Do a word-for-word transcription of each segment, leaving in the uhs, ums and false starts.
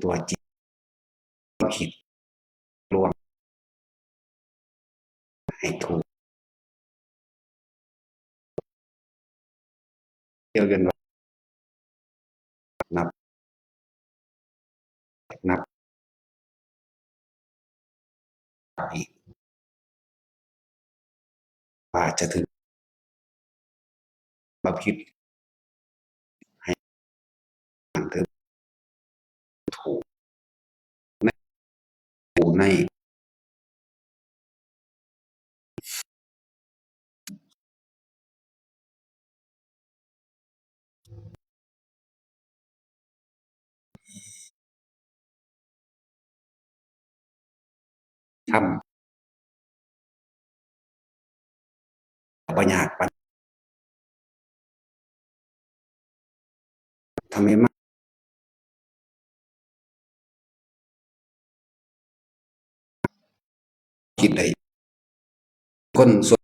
ตัวจริง ผิด ลวง ให้ถูก เที่ยวเรียน นับ นับ อีก ว่าจะถือ มาผิด ให้ ถือ ถูก ใน ถูก ใน ทำ บ่ยากปาน ทำไมมา คิดได้ คนส่วน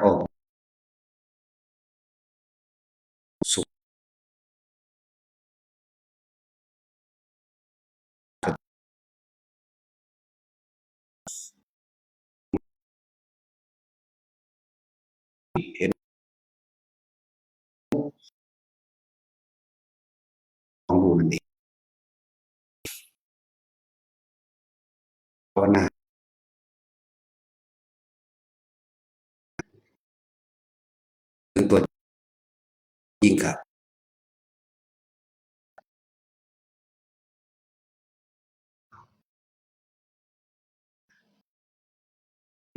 ออก สุข เห็น ของรู้นั่นเอง ภาวนา ถึงตัวจริงครับ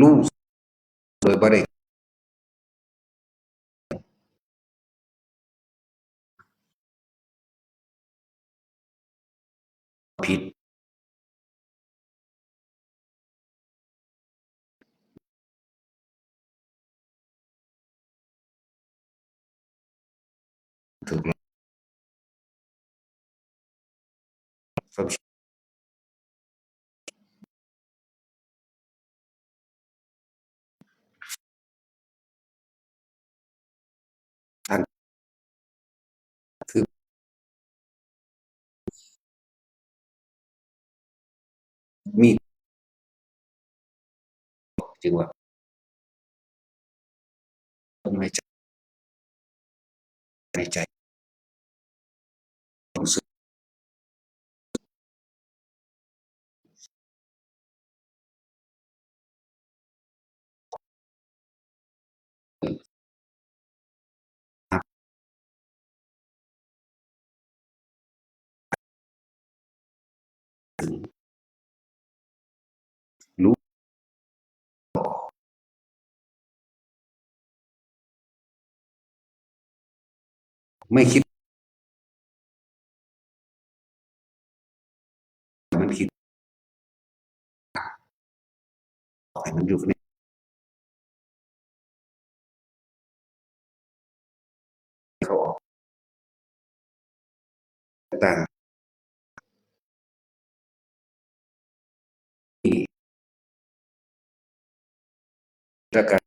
รู้ โดยบ่ได้ผิด ถูกแล้ว อัน คือ มี จึงว่า ลมหายใจ หายใจ ความสุข ไม่คิด มันคิด ให้มันอยู่ใน เข้าออก ต่าง และการ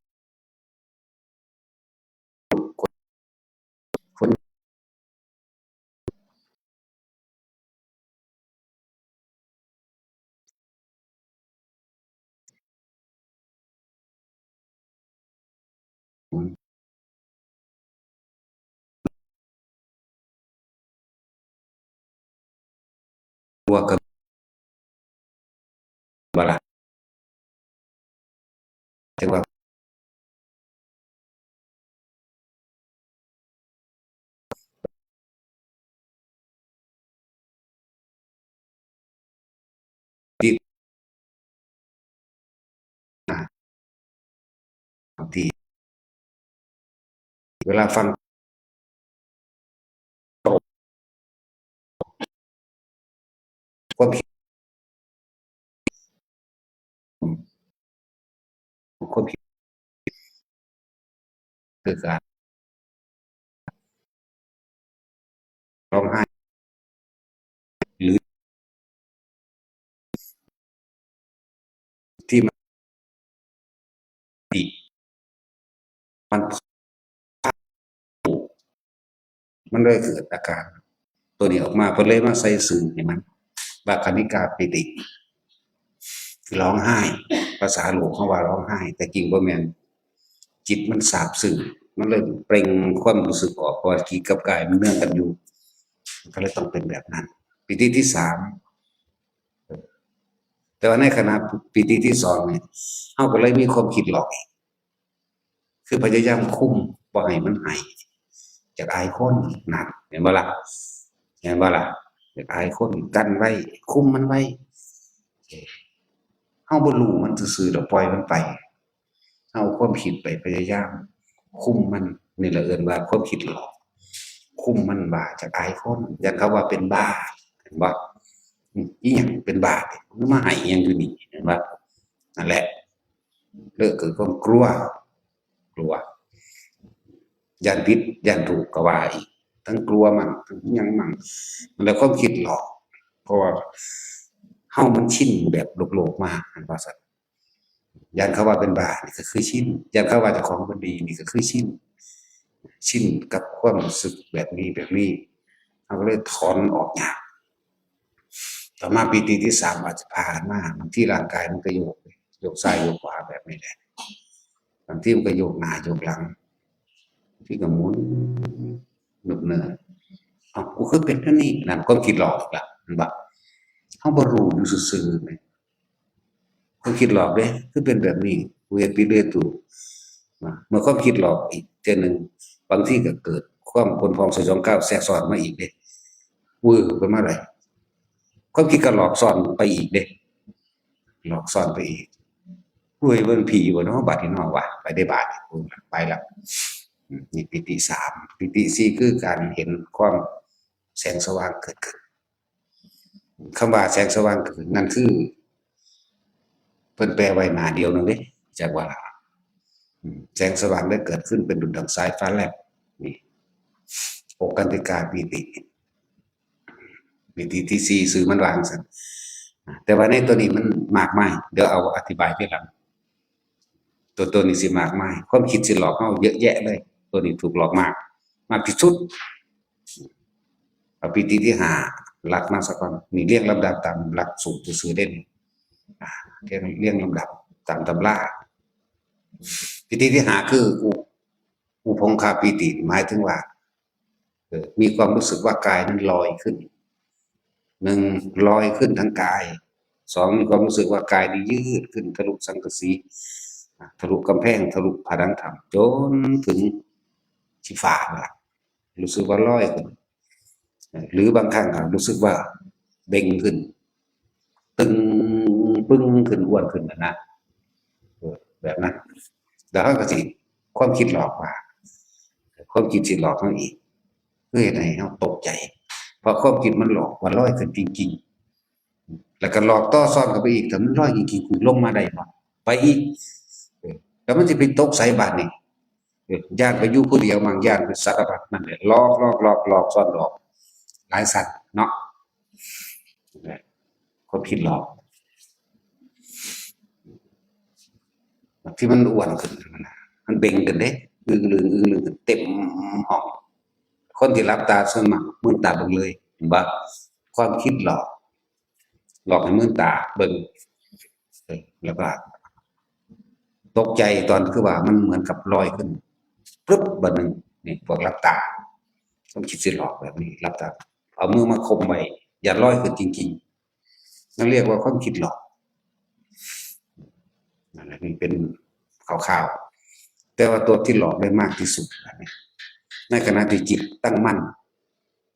บวกกับ บ่ล่ะ จังว่า ติด อ่า บางที เวลาฟัง ความคิด ความคิด คือการ ร้องไห้ หรือ ที่มัน มัน มันเลยเกิดอาการ ตัวนี้ออกมา เพิ่นเลยมาใส่ชื่อให้มัน ว่าคณิกาปีติ คือร้องไห้ ภาษาโลกเขาว่าร้องไห้ แต่จริงบ่แม่น จิตมันซาบซึ้ง มันเลยเปล่งความรู้สึกออก เพราะว่าจิตกับกายมันเนื่องกันอยู่ มันก็เลยต้องเป็นแบบนั้น ปีติที่สาม แต่ว่าในขณะปีติที่สองเนี่ย เราก็เลยมีความคิดหลอกอีก คือพยายามคุมบ่ให้มันไห้ อยากอายคน นั่น เห็นบ่ล่ะ เห็นบ่ล่ะ อยากอายคน กั้นไว้ คุมมันไว้ เราบ่รู้มันซื่อๆดอก ปล่อยมันไป เราเอาความคิดไปพยายามคุมมัน นี่แหละเอิ้นว่าความคิดหลอก คุมมันว่าอยากอายคน ย้านเขาว่าเป็นบ้า เห็นบ่ อืม อีหยังเป็นบ้าเนี่ย มันมาไห้อีหยังอยู่นี่ เห็นบ่ นั่นแหละ เลยเกิดความกลัว กลัว ย้านผิด ย้านถูกก็ว่าอีก ทั้งกลัวมั่ง ทั้งหยังมั่ง มันเลยความคิดหลอก เพราะว่าเรามันชินแบบโลกๆมา หั้นว่าซั่น ย้านเขาว่าเป็นบ้า นี่ก็คือชิน ย้านเขาว่าเจ้าของบ่ดี นี่ก็คือชิน ชินกับความรู้สึกแบบนี้ แบบนี้ เราก็เลยถอนออกยาก ต่อมาปีติที่สามอาจจะพากันมา บางทีร่างกายมันก็โยก โยกซ้ายโยกขวาแบบนี้แหละ บางทีมันก็โยกหน้าโยกหลัง บางทีก็หมุน หนุกเนิน เอ้า กูคือเป็นแนวนี้ นั่นความคิดหลอกอีกละ เห็นบ่ เราบ่รู้อยู่ซื่อๆแหม ความคิดหลอกเด้ คือเป็นแบบนี้ กูเฮ็ดผิดเด้อตู่ นะ เมื่อความคิดหลอกอีกเทื่อหนึ่ง บางทีก็เกิดความพ่นพ่านสยองกล้าวแทรกซ้อนมาอีกเด้ วื้อขึ้นมาเลย ความคิดก็หลอกซ้อนไปอีกเด้ หลอกซ้อนไปอีก เฮ้ย เป็นผีบ่เนาะ บาดนี้เนาะ ว่า ไปได้บาดนี้ ไปแล้ว อืม นี่ปีติสาม ปีติสี่คือการเห็นความแสงสว่างเกิดขึ้น คำว่าแสงสว่างเกิดขึ้น นั่นคือ เพิ่นแปลไว้หน้าเดียวหนึ่งเด้ จักว่าล่ะ อืม แสงสว่างได้เกิดขึ้นเป็นดุจดังสายฟ้าแลบ นี่ โอกันติกาปีติ ปีติที่สี่ ชื่อมันว่าจั่งซั้น แต่ว่าในตัวนี้มันมากมาย เดี๋ยวเอาอธิบายทีหลัง ตัว ตัวนี้สิมากมาย ความคิดสิหลอกเราเยอะแยะเลย ตัวนี้ถูกหลอกมาก มากที่สุด เอาปีติที่ห้า หลักมาซะก่อน นี่เรียงลำดับตามหลักสูตรซื่อๆเด้ อ่า เรียง เรียงลำดับตามตำรา ปีติที่ห้าคืออุ อุพงคาปีติ หมายถึงว่า เอ่อ มีความรู้สึกว่ากายนั้นลอยขึ้น หนึ่ง ลอยขึ้นทั้งกาย สอง มีความรู้สึกว่ากายนี้ยืดขึ้นทะลุสังกะสี อ่ะ ทะลุกำแพง ทะลุผนังถ้ำ จนถึงที่ฟ้านั่นล่ะ รู้สึกว่าลอยขึ้น เอ่อ หรือบางครั้งก็รู้สึกว่าเบ่งขึ้น ตึงปึ้งขึ้น อ้วนขึ้นน่ะนะ เออ แบบนั้น แล้วเราก็สิ ความคิดหลอกว่า ความคิดสิหลอกเราอีก คือเฮ็ดให้เฮาตกใจ เพราะความคิดมันหลอกว่าลอยขึ้นจริงๆ แล้วก็หลอกต่อซ้อนเข้าไปอีก ถ้ามันลอยจริงๆ คุณลงมาได้บ่ ไปอีก เออ แล้วมันสิไปตกไสบาดนี้ เออ ย้านไปอยู่ผู้เดียว บางย้านไปสารพัดนั่นแหละ หลอก หลอก หลอก หลอก ซ้อนหลอก หลายชั้นเนาะ ความคิดหลอก ที่มันอ้วนขึ้นนะ มันเบ่งขึ้นเด้ อึ้งลึง อึ้งลึงขึ้นเต็มห้อง คนที่หลับตาส่วนมากมืนตาเบิ่งเลย เห็นบ่ ความคิดหลอก หลอกให้มืนตาเบิ่ง เออ แล้วก็ ตกใจตอนคือว่ามันเหมือนกับลอยขึ้น ปึ๊บ บัดหนึ่ง นี่ พวกหลับตา ความคิดสิหลอกแบบนี้ หลับตา เอามือมาข่มไว้ อย่าลอยขึ้นจริงๆ นั่นเรียกว่าความคิดหลอก นั่นแหละ นี่เป็นคร่าวๆ แต่ว่าตัวที่หลอกได้มากที่สุดนะ ในขณะที่จิตตั้งมั่น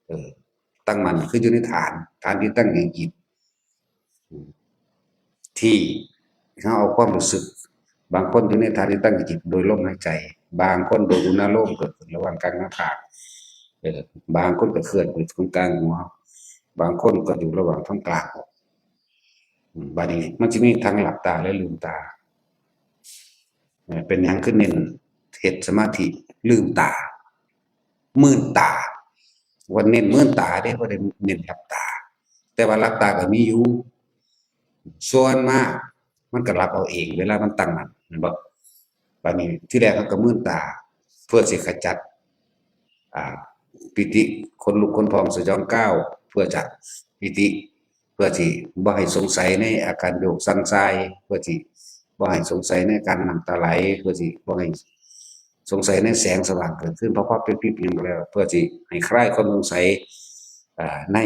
เออ ตั้งมั่นคืออยู่ในฐาน ฐานที่ตั้งแห่งจิต ที่เฮาเอาความรู้สึก บางคนอยู่ในฐานที่ตั้งแห่งจิตโดยลมหายใจ บางคนโดยอุณาโลมเกิดขึ้นระหว่างกลางหน้าผาก เออ บางคนก็เคลื่อนไปตรงกลางหัว บางคนก็อยู่ระหว่างท่ามกลางอก อืม บัดนี้มันสิมีทั้งหลับตาและลืมตา เอ่อ เป็นหยังคือเน้นเฮ็ดสมาธิลืมตา มืนตา ว่าเน้นมืนตาเด้ บ่ได้เน้นหลับตา แต่ว่าหลับตาก็มีอยู่ ส่วนมากมันก็หลับเอาเอง เวลามันตั้งมั่น แม่นบ่ บัดนี้ทีแรกเขาก็มืนตา เพื่อสิขจัด อ่า ปีติ ขนลุกขนพองสยองกราว เพื่อจะปีติ เพื่อสิบ่ให้สงสัยในอาการโยกสั่นส่าย เพื่อสิบ่ให้สงสัยในการน้ำตาไหล เพื่อสิบ่ให้สงสัยในแสงสว่างเกิดขึ้น เพราะว่าเป็นปิบหยังก็แล้ว เพื่อสิให้คลายความสงสัย อ่า ใน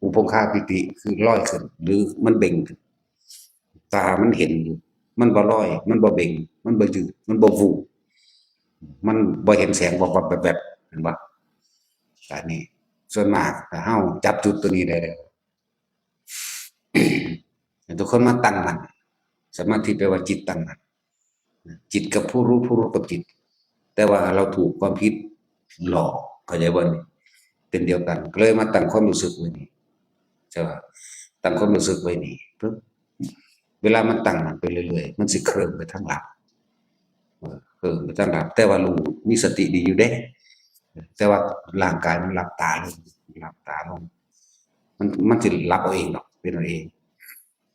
อุปงคาปีติ คือลอยขึ้น หรือมันเบ่งขึ้น ตามันเห็นอยู่ มันบ่ลอย มันบ่เบ่ง มันบ่ยืด มันบ่ฟู มันบ่เห็นแสงวับวับแวบแวบ เห็นบ่ อันนี้ ส่วนมากถ้าเฮาจับจุดตัวนี้ได้แล้ว ให้ทุกคนมาตั้งมั่น สมาธิแปลว่าจิตตั้งมั่น จิตกับผู้รู้ ผู้รู้กับจิต แต่ว่าเราถูกความคิดหลอก เข้าใจบ่นี่ เป็นเดียวกัน ก็เลยมาตั้งความรู้สึกไว้นี่ ใช่ปะ ตั้งความรู้สึกไว้นี่ปุ๊บ เวลามันตั้งมั่นไปเรื่อยๆ มันสิเคลิ้มไปทางหลับ เออ เคลิ้มไปทางหลับ แต่ว่ารู้ มีสติดีอยู่เด้ แต่ว่าร่างกายมันหลับตาลง หลับตาลง มัน มันสิหลับเอาเองดอก เป็นเอาเอง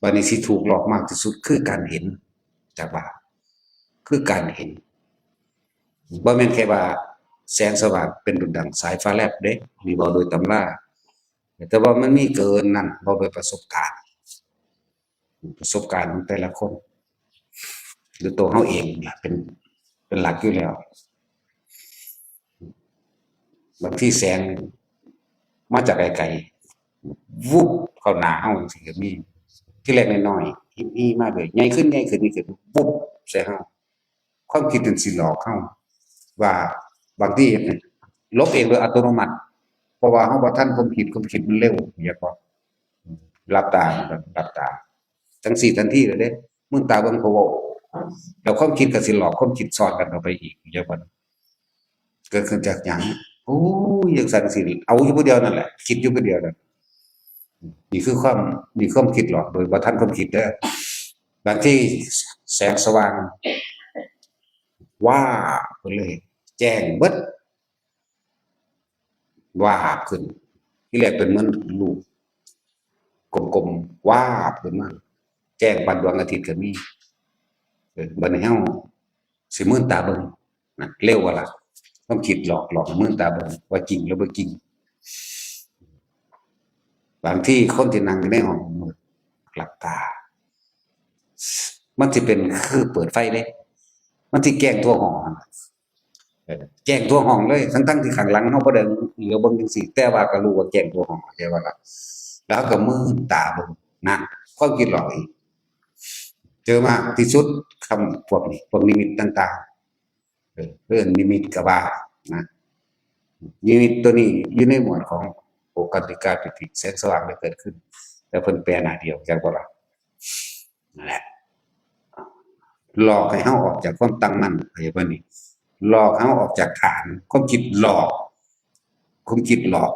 บัดนี้สิถูกหลอกมากที่สุดคือการเห็น จักว่า คือการเห็น บ่แม่นแค่ว่าแสงสว่างเป็นดุจดั่งสายฟ้าแลบเด้ นี่เว้าโดยตำรา แต่ว่ามันมีเกินนั้น เว้าโดยประสบการณ์ ประสบการณ์ของแต่ละคน หรือตัวเฮาเองนี่ล่ะเป็น เป็นหลักอยู่แล้ว บางทีแสงมาจากไกลๆ วุบเข้าหน้าเฮาจังซี้ก็มี ทีแรกน้อยๆ ฮิบๆ มาเลย ใหญ่ขึ้น ใหญ่ขึ้น ใหญ่ขึ้น วุบใส่เฮา ความคิดนั่นสิหลอกเฮา ว่าบางทีหลบเองโดยอัตโนมัติ เพราะว่าเฮาบ่ทันความคิด ความคิดมันเร็ว เห็นบ่ หลับตา หลับตา จังซี้ทันทีเลยเด้ มืนตาเบิ่งพะโว้ แล้วความคิดก็สิหลอกความคิดซ้อนกันเข้าไปอีก เห็นบ่ เกิดขึ้นจากหยัง โอ้ย จังซั่นสิ เอาอยู่ผู้เดียวนั่นแหละ คิดอยู่ผู้เดียวนั่น นี่คือความ นี่ความคิดหลอกโดยบ่ทันความคิดเด้อ บางทีแสงสว่าง ว้าบไปเลย แจ้งเบิด วาบขึ้น ทีแรกเป็นเหมือนลูกกลมๆ วาบขึ้นมา แจ้งปานดวงอาทิตย์ก็มี เออ บัดนี้เฮาสิมืนตาเบิ่งนะ เร็วบ่ล่ะ ความคิดหลอก หลอกให้มืนตาเบิ่ง ว่าจริงหรือบ่จริง บางทีคนที่นั่งอยู่ในห้องมืด หลับตา มันสิเป็นคือเปิดไฟเด้ มันสิแจ้งทั่วห้อง เออ แจ้งทั่วห้องเลย ทั้งๆที่ข้างหลังเฮาบ่ได้เหลียวเบิ่งจังซี้ แต่ว่าก็รู้ว่าแจ้งทั่วห้อง เข้าใจบ่ล่ะ แล้วก็มืนตาเบิ่ง นั่น ความคิดหลอกอีก เจอมากที่สุด คำพวกนี้ พวกนิมิตต่างๆ เออ เอิ้นนิมิตก็ว่านะ นิมิตตัวนี้อยู่ในหมวดของโอกันติกาปิติ แสงสว่างได้เกิดขึ้น แต่เพิ่นแปลหน้าเดียว จักบ่ล่ะ นั่นแหละ หลอกให้เฮาออกจากความตั้งมั่น เข้าใจบ่นี่ หลอกให้เฮาออกจากฐาน ความคิดหลอก ความคิดหลอก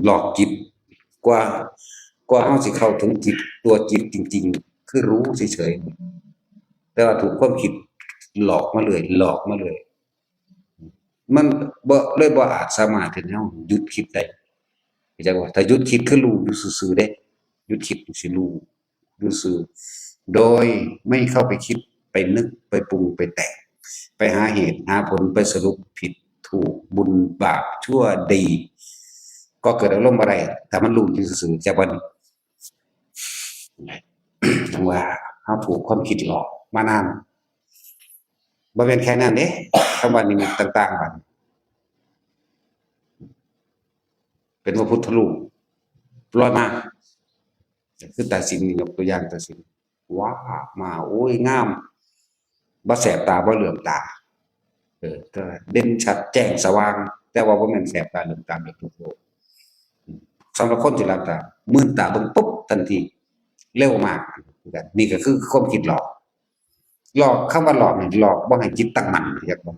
หลอกจิต กว่า กว่าเฮาสิเข้าถึงจิต ตัวจิตจริงๆ คือรู้เฉยๆ แต่ว่าถูกความคิดหลอกมาเรื่อย หลอกมาเรื่อย มันบ่ เลยบ่อาจสามารถที่จะหยุดคิดได้ เข้าใจบ่? ถ้าหยุดคิดคือรู้อยู่ซื่อๆ เด้ หยุดคิดอยู่ซื่อ รู้ ซื่อๆ โดยไม่เข้าไปคิด ไปนึก ไปปรุง ไปแต่ง ไปหาเหตุ หาผล ไปสรุปผิดถูก บุญบาปชั่วดี ก็เกิดอารมณ์อะไร ถ้ามันรู้อยู่ซื่อๆ จากวันนี้ จั่งว่าเฮาถูกความคิดหลอกมานาน บ่แม่นแค่นั้นเด้ คำว่านิมิตต่างๆ บัดนี้ เป็นพระพุทธรูปลอยมา คือตาสินนี่ ยกตัวอย่างตาสิน ว้า มา โอ้ย งาม บ่แสบตา บ่เหลืองตา เออ ก็เด่นชัดแจ้งสว่าง แต่ว่าบ่แม่นแสบตาเหลืองตาแบบทั่วโลก สำหรับคนที่หลับตา มื่นตาเบิ่งปุ๊บทันที เร็วมาก นี่ก็คือความคิดหลอก หลอก คำว่าหลอกนี่ หลอกบ่ให้จิตตั้งมั่น เข้าใจบ่?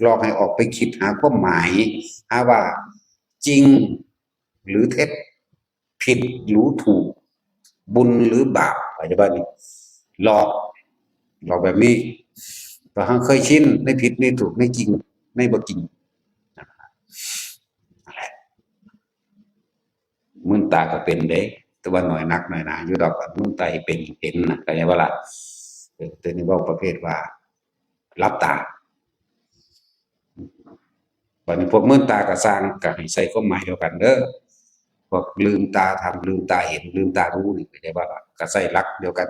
หลอกให้ออกไปคิดหาความหมาย หาว่าจริงหรือเท็จ ผิดหรือถูก บุญหรือบาป เข้าใจบ่นี่? หลอก หลอกแบบนี้ เพราะเฮาเคยชินในผิดในถูก ในจริงในบ่จริง นั่นแหละ มื่นตาก็เป็นเด้ แต่ว่าน้อยนักน้อยหนาอยู่ดอก มื่นตาให้เป็นเห็นน่ะ เข้าใจบ่ล่ะ? เออ แต่นี่เว้าประเภทว่าหลับตา บัดนี้พวกมื่นตาก็ซ่าง ก็ให้ใช้ความหมายเดียวกันเด้อ พวกลืมตาทำ ลืมตาเห็น ลืมตารู้นี่ เข้าใจบ่ล่ะ? ก็ใช้หลักเดียวกัน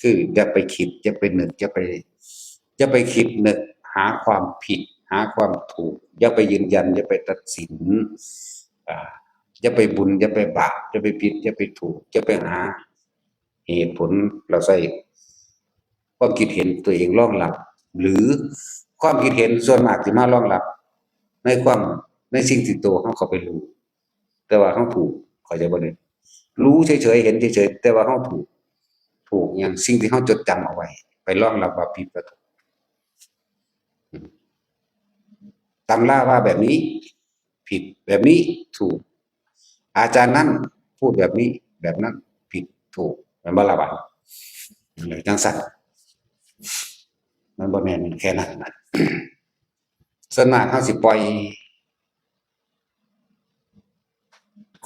คืออย่าไปคิด อย่าไปนึก อย่าไป อย่าไปคิดนึกหาความผิด หาความถูก อย่าไปยืนยัน อย่าไปตัดสิน อ่า อย่าไปบุญ อย่าไปบาป อย่าไปผิด อย่าไปถูก อย่าไปหาเหตุผล เราใช้ความคิดเห็นตัวเองรองรับ หรือความคิดเห็นส่วนมากที่มารองรับ ในความ ในสิ่งที่ตัวเฮาเข้าไปรู้ แต่ว่าเฮาถูก เข้าใจบ่เนี่ย? รู้เฉยๆ เห็นเฉยๆ แต่ว่าเฮาถูก ถูกหยัง สิ่งที่เฮาจดจำเอาไว้ ไปรองรับว่าผิดว่าถูก ตำราว่าแบบนี้ผิด แบบนี้ถูก อาจารย์นั้นพูดแบบนี้ แบบนั้นผิดถูก แม่นบ่ล่ะบาดนี้? จั่งซั้น มันบ่แม่นแค่นั้นนะ ส่วนมากเฮาสิปล่อย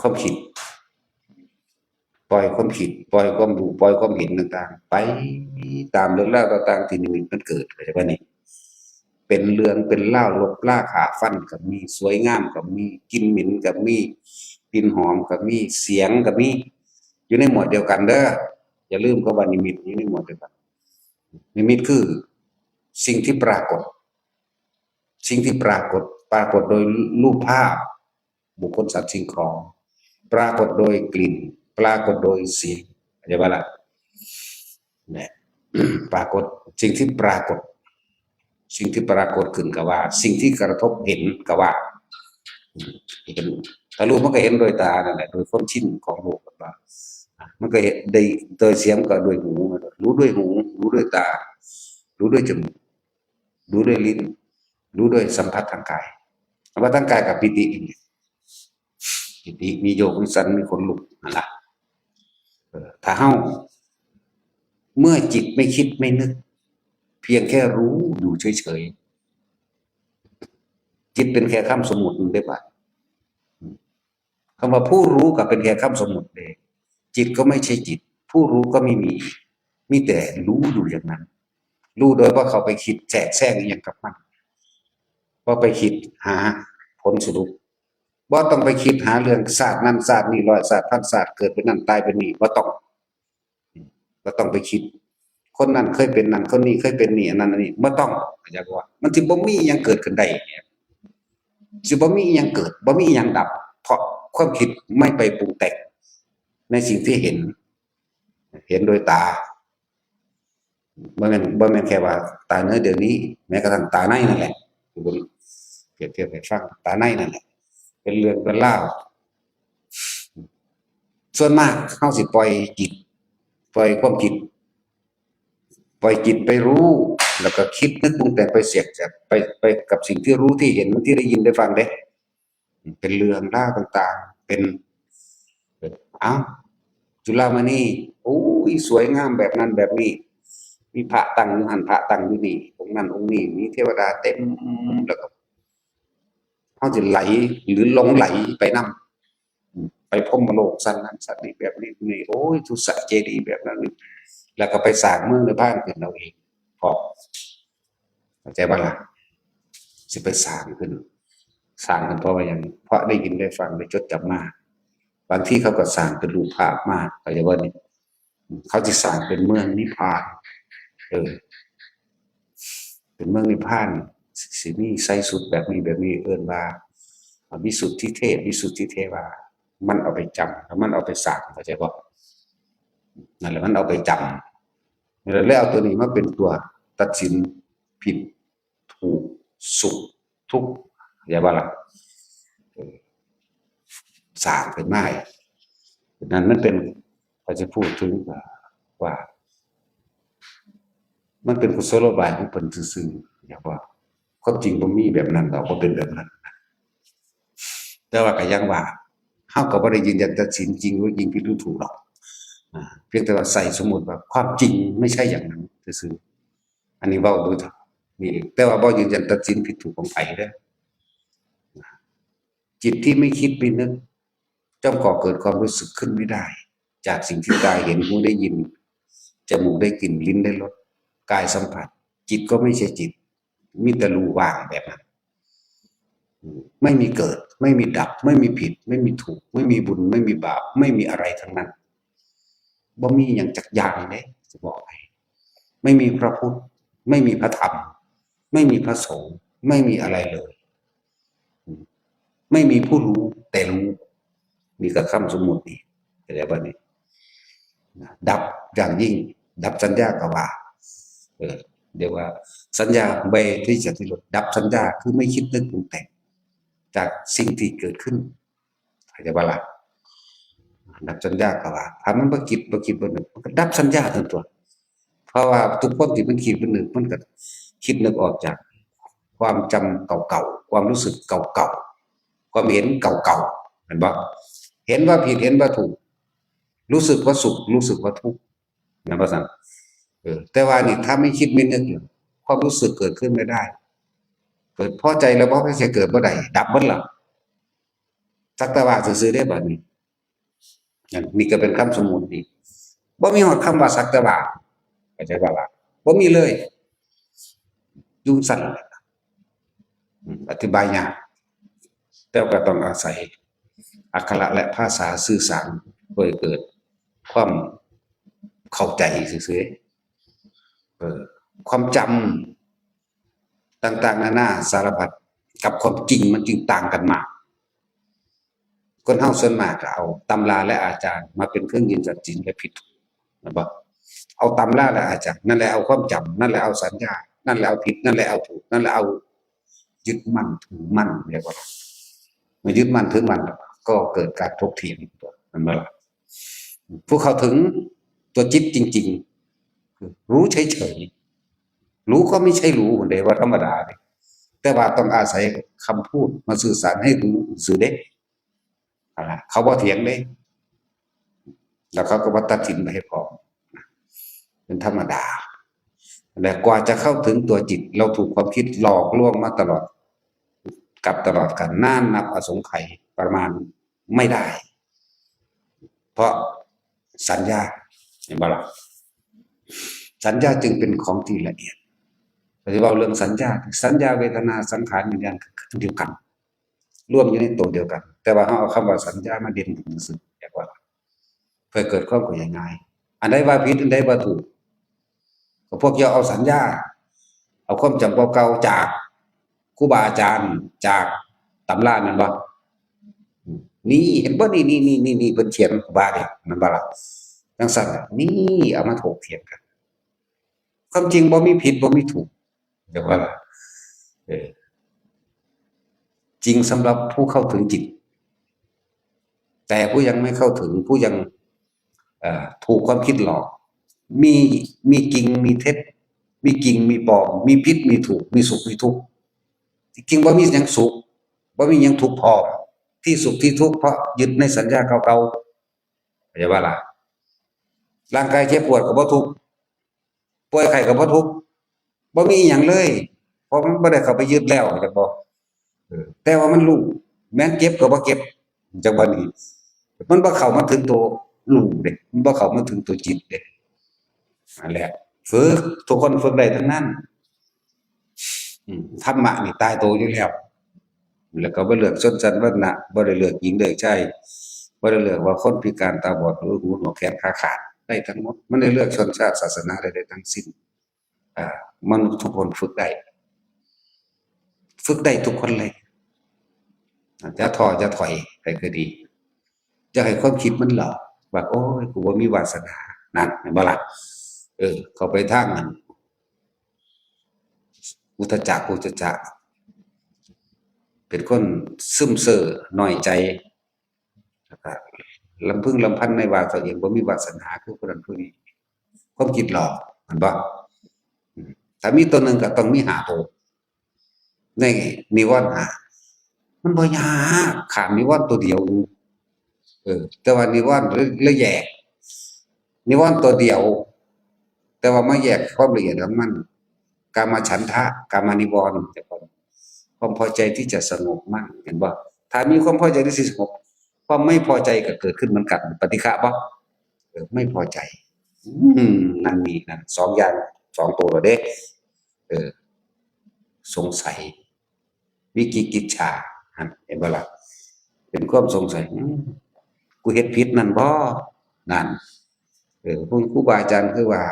ความคิด ปล่อยความคิด ปล่อยความรู้ ปล่อยความเห็นต่างๆ ไปตามเรื่องราวต่างๆ ที่นิมิตมันเกิด เข้าใจบ่นี่? เป็นเรื่องเป็นราว ลบล้าฆ่าฟันก็มี สวยงามก็มี กลิ่นเหม็นก็มี กลิ่นหอมก็มี เสียงก็มี อยู่ในหมวดเดียวกันเด้อ อย่าลืมคำว่านิมิตอยู่ในหมวดเดียวกัน นิมิตคือสิ่งที่ปรากฏ สิ่งที่ปรากฏ ปรากฏโดยรูปภาพ บุคคล สัตว์ สิ่งของ ปรากฏโดยกลิ่น ปรากฏโดยเสียง เข้าใจบ่ล่ะ? เนี่ย ปรากฏ สิ่งที่ปรากฏ สิ่งที่ปรากฏขึ้นก็ว่า สิ่งที่กระทบเห็นก็ว่า เห็น ถ้ารู้มันก็เห็นโดยตานั่นแหละ โดยความชินของโลกมันว่า มันก็เห็นได้โดยเสียงก็โดยหู รู้ด้วยหู รู้ด้วยตา รู้ด้วยจมูก รู้ด้วยลิ้น รู้ด้วยสัมผัสทางกาย สัมผัสทางกายกับปีตินี่ ปีติมีโยกมีสั่นมีขนลุกนั่นล่ะ เออ ถ้าเฮา เมื่อจิตไม่คิดไม่นึก เพียงแค่รู้อยู่เฉยๆ จิตเป็นแค่คำสมมุตินั่นเด้บาด คำว่าผู้รู้ก็เป็นแค่คำสมมุติเอง จิตก็ไม่ใช่จิต ผู้รู้ก็ไม่มี มีแต่รู้อยู่อย่างนั้น รู้โดยบ่เข้าไปคิดแทรกแซงอิหยังกับมัน บ่ไปคิดหาผลสรุป บ่ต้องไปคิดหาเรื่องชาตินั้นชาตินี้ ร้อยชาติ พันชาติ เกิดเป็นนั่น ตายเป็นนี่ บ่ต้อง บ่ต้องไปคิด คนนั้นเคยเป็นนั่น คนนี้เคยเป็นนี่ อันนั้นอันนี้ บ่ต้อง เข้าใจบ่ว่า มันสิบ่มีอิหยังเกิดขึ้นได้ สิบ่มีอิหยังเกิด บ่มีอิหยังดับ เพราะความคิดไม่ไปปรุงแต่งในสิ่งที่เห็น เห็นโดยตา บ่แม่น บ่แม่นแค่ว่าตาเนื้อเดี๋ยวนี้ แม้กระทั่งตาในนั่นแหละ เปรียบเทียบให้ฟัง ตาในนั่นแหละ เป็นเรื่องเป็นราว ส่วนมากเฮาสิปล่อยจิต ปล่อยความคิด ปล่อยจิตไปรู้ แล้วก็คิดนึกปรุงแต่งไปเสียจากไปไปกับสิ่งที่รู้ที่เห็นที่ได้ยินได้ฟังเด้ เป็นเรื่องราวต่างๆ เป็น เอ้า จุลามณี โอ้ย สวยงามแบบนั้นแบบนี้ มีพระตั้งอยู่หั่น พระตั้งอยู่นี่ องค์นั้นองค์นี้ มีเทวดาเต็ม แล้วก็ เฮาสิไหล หรือหลงไหลไปนำ อืม ไปพรหมโลกชั้นนั้นชั้นนี้ แบบนี้นี่ โอ้ย ทุสะเจดีย์แบบนั้นนี่ แล้วก็ไปสร้างเมืองนิพพานขึ้นเอาเอง พอ เข้าใจบ่ล่ะ สิไปสร้างขึ้น สร้างขึ้นเพราะว่าหยัง เพราะได้ยินได้ฟังได้จดจำมา บางทีเขาก็สร้างเป็นรูปภาพมา เข้าใจบ่นี่ เขาสิสร้างเป็นเมืองนิพพาน เออ เป็นเมืองนิพพาน สิ สิมีใส่ชุดแบบนี้แบบนี้ เอิ้นว่า วิสุทธิเทพ วิสุทธิเทวา มันเอาไปจำ แล้วมันเอาไปสร้าง เข้าใจบ่ นั่นแหละ มันเอาไปจำ นั่นแหละ แล้วเอาตัวนี้มาเป็นตัวตัดสินผิด ถูก สุข ทุกข์ เข้าใจบ่ล่ะ เออ สร้างขึ้นมา นั่นมันเป็น เขาจะพูดถึงว่า มันเป็นกุศโลบายของเพิ่นซื่อๆ เข้าใจบ่ ความจริงบ่มีแบบนั้นดอก บ่เป็นแบบนั้น แต่ว่าก็ยังว่า เฮาก็บ่ได้ยืนยันตัดสินจริงหรือจริงผิดหรือถูกหรอก อ่า เพียงแต่ว่าใส่สมมุติว่าความจริงไม่ใช่อย่างนั้นซื่อๆ อันนี้เว้าโดย นี่ แต่ว่าบ่ยืนยันตัดสินผิดถูกของไผเด้อ จิตที่ไม่คิดไม่นึก ย่อมก่อเกิดความรู้สึกขึ้นไม่ได้ จากสิ่งที่ตาเห็น หูได้ยิน จมูกได้กลิ่น ลิ้นได้รส กายสัมผัส จิตก็ไม่ใช่จิต มีแต่รูว่างแบบนั้น ไม่มีเกิด ไม่มีดับ ไม่มีผิด ไม่มีถูก ไม่มีบุญ ไม่มีบาป ไม่มีอะไรทั้งนั้น บ่มีหยังจักอย่างเด้ จะบอกให้ ไม่มีพระพุทธ ไม่มีพระธรรม ไม่มีพระสงฆ์ ไม่มีอะไรเลย ไม่มีผู้รู้ แต่รู้ นี่ก็คำสมมุตินี่ เข้าใจบ่นี่ ดับอย่างยิ่ง ดับสัญญาก็ว่า เออ เรียกว่าสัญญาเวทยิสันนิโรธ ดับสัญญาคือไม่คิดนึกปรุงแต่ง จากสิ่งที่เกิดขึ้น เข้าใจบ่ล่ะ ดับสัญญาก็ว่า ถ้ามันบ่คิด บ่คิดบ่นึก มันก็ดับสัญญาทันตัว เพราะว่าทุกความที่มันคิดมันนึก มันก็คิดนึกออกจากความจำเก่าๆ ความรู้สึกเก่าๆ ความเห็นเก่าๆ เห็นบ่ เห็นว่าผิด เห็นว่าถูก รู้สึกว่าสุข รู้สึกว่าทุกข์ แม่นบ่ซั่น เออ แต่ว่านี่ถ้าไม่คิดไม่นึก ความรู้สึกเกิดขึ้นไม่ได้ เกิดพอใจแล้วบ่ พอใจเกิดบ่ได้ ดับหมดแล้ว สักแต่ว่าซื่อๆ เด้บัดนี้ นั่น นี่ก็เป็นคำสมมุติอีก บ่มีฮอดคำว่าสักแต่ว่า เข้าใจบ่ล่ะ บ่มีเลย อยู่ซั่นแหละ อืม อธิบายยาก แต่ก็ต้องอาศัยอักขระและภาษาสื่อสาร เพื่อให้เกิดความเข้าใจซื่อๆ เออ ความจำต่างๆ นานาสารพัด กับความจริงมันจึงต่างกันมาก คนเฮาส่วนมากก็เอาตำราและอาจารย์มาเป็นเครื่องยืนตัดสินและผิดถูก แม่นบ่ เอาตำราและอาจารย์ นั่นแหละเอาความจำ นั่นแหละเอาสัญญา นั่นแหละเอาผิด นั่นแหละเอาถูก นั่นแหละเอายึดมั่นถือมั่น เรียกว่า เมื่อยึดมั่นถือมั่น ก็เกิดการถกเถียง แม่นบ่ล่ะ ผู้เข้าถึงตัวจิตจริงๆ คือรู้เฉยๆ รู้ก็ไม่ใช่รู้เด้ ว่าธรรมดาเด้ แต่ว่าต้องอาศัยคำพูดมาสื่อสารให้รู้ซื่อเด้ เอาล่ะ เขาบ่เถียงเด้ แล้วเขาก็บ่ตัดสินไปให้พร้อม เป็นธรรมดา และกว่าจะเข้าถึงตัวจิต เราถูกความคิดหลอกลวงมาตลอด กับตลอดกาล นานนับอสงไขย ประมาณไม่ได้ เพราะสัญญา เห็นบ่ล่ะ สัญญาจึงเป็นของที่ละเอียด แต่ที่เว้าเรื่องสัญญา สัญญา เวทนา สังขาร วิญญาณ คืออันเดียวกัน รวมอยู่ในตัวเดียวกัน แต่ว่าเฮาเอาคำว่าสัญญามาเด่นขึ้นซื่อๆ เรียกว่า เพื่อเกิดความเข้าใจง่าย อันใดว่าผิด อันใดว่าถูก ก็พวกเจ้าเอาสัญญา เอาความจำเก่าๆ จากครูบาอาจารย์ จากตำรา แม่นบ่ นี่ เห็นบ่ นี่ นี่ นี่ นี่ นี่ เพิ่นเขียน ครูบาเนี่ย แม่นบ่ล่ะ จั่งซั้นน่ะ นี่ เอามาถกเถียงกัน ความจริงบ่มีผิด บ่มีถูก เดี๋ยวว่าล่ะ เออ จริงสำหรับผู้เข้าถึงจิต แต่ผู้ยังไม่เข้าถึง ผู้ยัง เอ่อ ถูกความคิดหลอก มี มีจริง มีเท็จ มีจริงมีปลอม มีผิดมีถูก มีสุขมีทุกข์ ที่จริงบ่มีหยังสุข บ่มีหยังทุกข์พร้อม ที่สุขที่ทุกข์เพราะยึดในสัญญาเก่าๆ เข้าใจบ่ล่ะ ร่างกายเจ็บปวดก็บ่ทุกข์ ป่วยไข้ก็บ่ทุกข์ บ่มีอิหยังเลย เพราะมันบ่ได้เข้าไปยึดแล้ว เข้าใจบ่ เออ แต่ว่ามันรู้ แม้นเจ็บก็บ่เจ็บ จังบัดนี้ มันบ่เข้ามาถึงตัวรู้เด้ มันบ่เข้ามาถึงตัวจิตเด้ นั่นแหละ ฝึก ทุกคนฝึกได้ทั้งนั้น อืม ธรรมะนี่ตายตัวอยู่แล้ว แล้วก็บ่เลือกชนชั้นวรรณะ บ่ได้เลือกหญิงเลือกชาย บ่ได้เลือกว่าคนพิการตาบอด หรือหูหนวกแขนขาขาด ได้ทั้งหมด มันได้เลือกชนชาติศาสนาได้ ได้ทั้งสิ้น อ่า มนุษย์ทุกคนฝึกได้ ฝึกได้ทุกคนเลย อย่าท้ออย่าถอย ไปก็ดี อย่าให้ความคิดมันหลอก ว่า โอ้ย กูบ่มีวาสนา นั่น เห็นบ่ล่ะ เออ เข้าไปทางนั้น อุทธัจจะ กุจจะ เป็นคนซึมเซ่อ น้อยใจ แล้วก็ลำพึงลำพันในว่าตัวเองบ่มีวาสนาคือผู้นั้นผู้นี้ ความคิดหลอก เห็นบ่ อืม ถ้ามีตัวหนึ่งก็ต้องมีห้าตัว ในนิวรณ์ห้า มันบ่ยาก ข้ามนิวรณ์ตัวเดียว เออ แต่ว่านิวรณ์ละแยก นิวรณ์ตัวเดียว แต่ว่ามาแยกความละเอียดของมัน กามฉันทะ กามนิวรณ์ ความพอใจที่จะสงบมั่ง เห็นบ่ ถ้ามีความพอใจที่สิสงบ ความไม่พอใจก็เกิดขึ้นเหมือนกัน ปฏิฆะบ่ เออ ไม่พอใจ อืม นั่นนี่นั่น สองอย่าง สองตัวแล้วเด้ เออ สงสัย วิจิกิจฉา หั่น เห็นบ่ล่ะ เป็นความสงสัย อืม กูเฮ็ดผิดนั่นบ่ นั่น เออ พวกครูบาอาจารย์คือว่า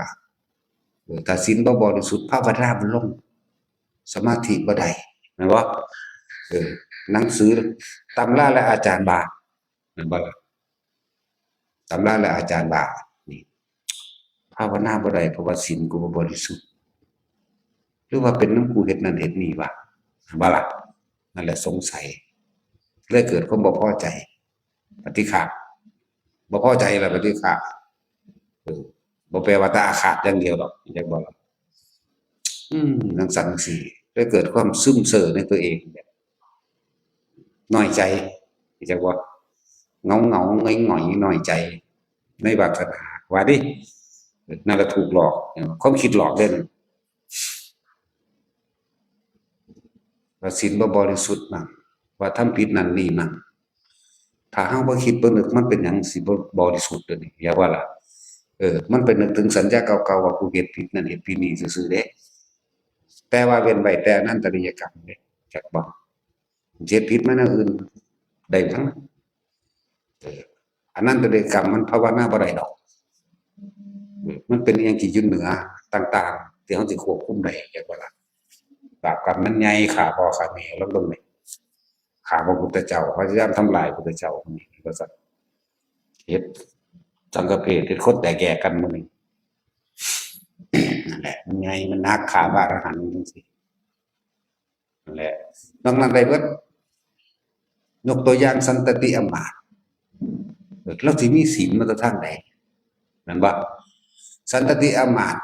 เออ ถ้าศีลบ่บริสุทธิ์ ภาวนาบ่ลง สมาธิบ่ได้ แม่นบ่ เออ หนังสือ ตำราและอาจารย์ว่า แม่นบ่ล่ะ ตำราและอาจารย์ว่า นี่ ภาวนาบ่ได้ เพราะว่าศีลกูบ่บริสุทธิ์ หรือว่าเป็นนำกูเฮ็ดนั่นเฮ็ดนี่วะ แม่นบ่ล่ะ นั่นแหละสงสัย เลยเกิดความบ่พอใจ ปฏิฆะ บ่พอใจแล้วปฏิฆะ เออ บ่แปลว่าแต่อาฆาตอย่างเดียวดอก เข้าใจบ่ล่ะ อืม จั่งซั้นจั่งซี้ เลยเกิดความซึมเซ่อในตัวเอง แบบ น้อยใจ เข้าใจบ่ เหงาๆ หงอยๆ น้อยใจ ในวาสนา ว่าติ นั่นล่ะถูกหลอก ความคิดหลอกเด้ ว่าศีลบ่บริสุทธิ์มั่ง ว่าทำผิดนั่นนี่มั่ง ถ้าเฮาบ่คิดบ่นึก มันเป็นหยังสิบ่บริสุทธิ์เด้อนี่ อย่าว่าล่ะ เออ มันไปนึกถึงสัญญาเก่าๆ ว่ากูเฮ็ดผิดนั่นเฮ็ดผิดนี่ซื่อๆ เด้ แต่ว่าเว้นไว้แต่อนันตริยกรรมเด้ จักบ่ เฮ็ดผิดมาแนวอื่นได้ทั้งนั้น เออ อนันตริยกรรมมันภาวนาบ่ได้ดอก เออ มันเป็นอิหยังที่อยู่เหนือต่างๆ ที่เฮาสิควบคุมได้ จักบ่ล่ะ บาปกรรมมันใหญ่ ฆ่าพ่อฆ่าแม่ ลองเบิ่งแหม ฆ่าพระพุทธเจ้า พยายามทำลายพระพุทธเจ้าคนนี้ ว่าซั่น เฮ็ดสังฆเพศ เฮ็ดคนแตกแยกกันหมู่นี้ นั่นแหละ มันใหญ่ มันหนัก ฆ่าพระอรหันต์จั่งซี้ นั่นแหละ นอกนั้นได้เบิด ยกตัวอย่างสันตติอำมาตย์ เออ ลาวสิมีศีลมาแต่ทางใด แม่นบ่ สันตติอำมาตย์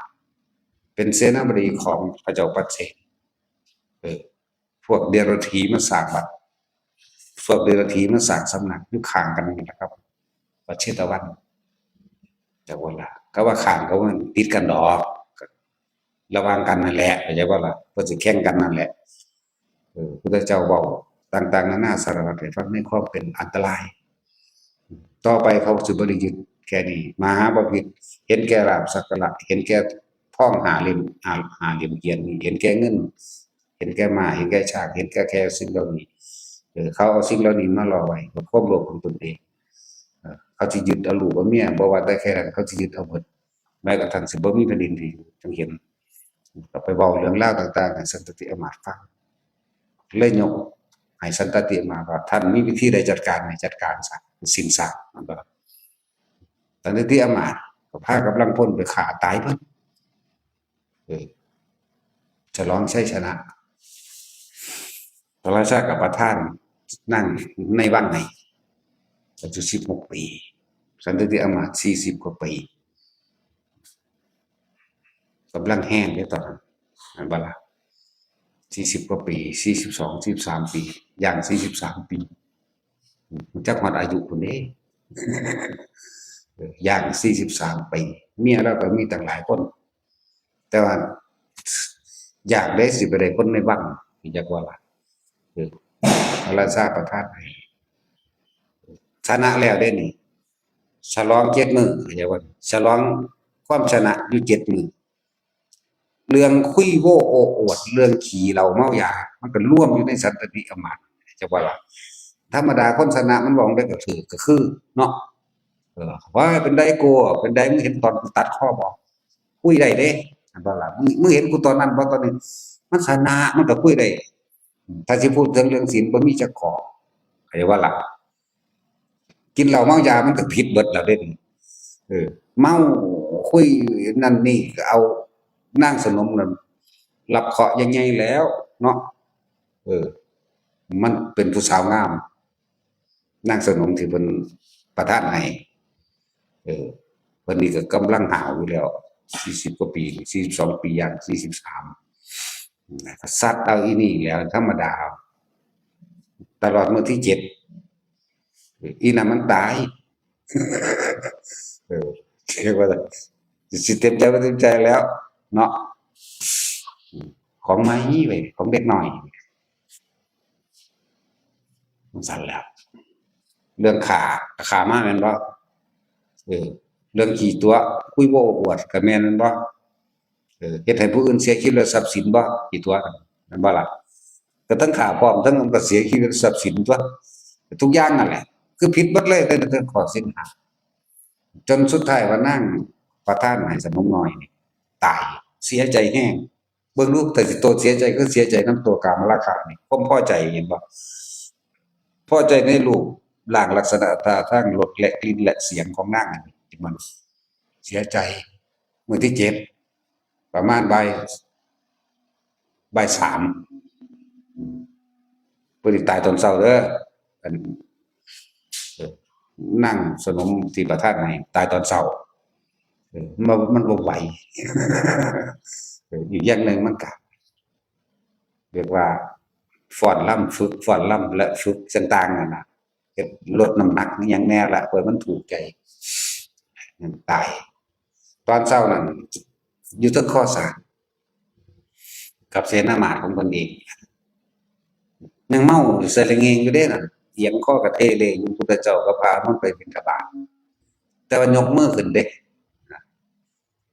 เป็นเสนาบดีของพระเจ้าปัจเจก เออ พวกเดรัจฉีมาสร้างวัด พวกเดรัจฉีมาสร้างสำนักอยู่ข้างกันนี่แหละครับ วัดเชตวัน จักบ่ล่ะ ก็ว่าข้างก็ว่าติดกันดอก ระหว่างกันนั่นแหละ เข้าใจบ่ล่ะ เพิ่นสิแข่งกันนั่นแหละ เออ พุทธเจ้าเว้าต่างๆ นานาสารพัดให้ฟังในความเป็นอันตราย ต่อไปเขาสิบ่ได้ยึดแค่นี้ มหาบพิตร เห็นแก่ลาภสักการะ เห็นแก่ทองห้าเหลี่ยม ห้า ห้าเหลี่ยมเกียรตินี่ เห็นแก่เงิน เห็นแก่ม้า เห็นแก่ช้าง เห็นแก่แค่สิ่งเหล่านี้ เออ เขาเอาสิ่งเหล่านี้มาล่อไว้กับความโลภของตนเอง เออ เขาสิยึดเอาลูกเอาเมีย บ่ว่าแต่แค่นั้น เขาสิยึดเอาหมด แม้กระทั่งสิบ่มีแผ่นดินที่อยู่ จั่งเห็น ก็ไปเว้าเรื่องราวต่างๆ ให้สันตติอำมาตย์ฟัง เลยยกให้สันตติอำมาตย์ว่า ท่านมีวิธีใดจัดการให้จัดการซะ สิ้นซาก มันก็ สันตติอำมาตย์ก็พากำลังพลไปฆ่าตายเบิด เออ ฉลองชัยชนะ พระราชาก็ประทานนั่งในวังให้ อายุสิบหกปี สันตติอำมาตย์สี่สิบกว่าปี กำลังแฮงเด้ตอนนั้น แม่นบ่ล่ะ สี่สิบกว่าปี สี่สิบสอง สี่สิบสาม ปี ย่าง สี่สิบสาม ปี จักฮอดอายุพุ้นเด้ เออ ย่าง สี่สิบสาม ปี เมียลาวก็มีตั้งหลายคน แต่ว่า อยากได้สิไปได้คนในวัง จักว่าล่ะ เออ พระราชาประทานให้ ชนะแล้วเด้นี่ ฉลองเจ็ดมื้อ เข้าใจบ่ ฉลองความชนะอยู่เจ็ดมื้อ เรื่องคุยโว้โอ้อวด เรื่องขี้เหล้าเมายา มันก็รวมอยู่ในสันตติอำมาตย์ จักว่าล่ะ ธรรมดาคนชนะมันเว้าได้ก็ถืกก็คือ เนาะ เออ ว่าเป็นไดโก้ เป็นได มึงเห็นตอนกูตัดคอบ่ คุยได้เด้ อันบ่ล่ะ มึง มึงเห็นกูตอนนั้นบ่ ตอนนี้ มันชนะ มันก็คุยได้ อืม ถ้าสิพูดถึงเรื่องศีล บ่มีจักข้อ เข้าใจบ่ล่ะ กินเหล้าเมายามันก็ผิดเบิดแล้วเด้ เออ เมาคุยนั่นนี่ก็เอานางสนมนั่นรับเคราะห์ใหญ่ๆแล้วเนาะ เออ มันเป็นผู้สาวงาม นางสนมที่เพิ่นประทานให้ เออ เพิ่นนี่ก็กำลังห้าวอยู่แล้ว สี่สิบกว่าปี สี่สิบสอง ปี ย่าง สี่สิบสาม ซัดเอาอีนี่แล้ว ธรรมดา ตลอดมื้อที่เจ็ด อีนั่นมันตาย เออ เรียกว่า สิเต็มใจบ่เต็มใจแล้ว เนาะ ของใหม่เว้ย ของเด็กน้อย จั่งซั้นแหล้ว เรื่องฆ่า ฆ่ามาแม่นบ่ เออ เรื่องขี้ตั๋ว คุยโว้อวดก็แม่นแม่นบ่ เออ เฮ็ดให้ผู้อื่นเสียชีวิตและทรัพย์สินบ่ ขี้ตั๋ว แม่นบ่ล่ะ ก็ทั้งฆ่าพร้อม ทั้งมันก็เสียชีวิตและทรัพย์สินตั๊ว ทุกอย่างนั่นแหละ คือผิดเบิดเลย ตั้งแต่ข้อศีลห้า จนสุดท้ายว่านางประทานให้สนมน้อยนี่ตาย เสียใจแฮง เบิ่งดู แต่สิโตเสียใจคือเสียใจนำตัวกามราคะนี่ ความพอใจ เห็นบ่ พอใจในรูปร่างลักษณะท่าทางรสและกลิ่นและเสียงของนางนี่ เห็นบ่ เสียใจ มื้อที่เจ็ด ประมาณบ่าย บ่ายสาม อืม เพิ่นสิตายตอนเช้าเด้อ อัน เอ่อ นางสนมที่ประทานให้ตายตอนเช้า เออ มัน มันบ่ไหว เออ อีกอย่างหนึ่งมันก็ เรียกว่าฟ้อนรำ ฝึกฟ้อนรำและฝึกต่างๆนั่นน่ะ เฮ็ดลดน้ำหนักอิหยังแหน่ละ เพื่อมันถูกใจ นั่นตาย ตอนเช้านั่น อยู่เทิงคอสร้าง กับเสนามาตย์ของเพิ่นเอง ยังเมาใส่ละเงงอยู่เด้นั่น เอียงคอกะเทเลอยู่ พุทธเจ้ากับพระอานนท์ไปบิณฑบาต แต่ว่ายกมือขึ้นเด้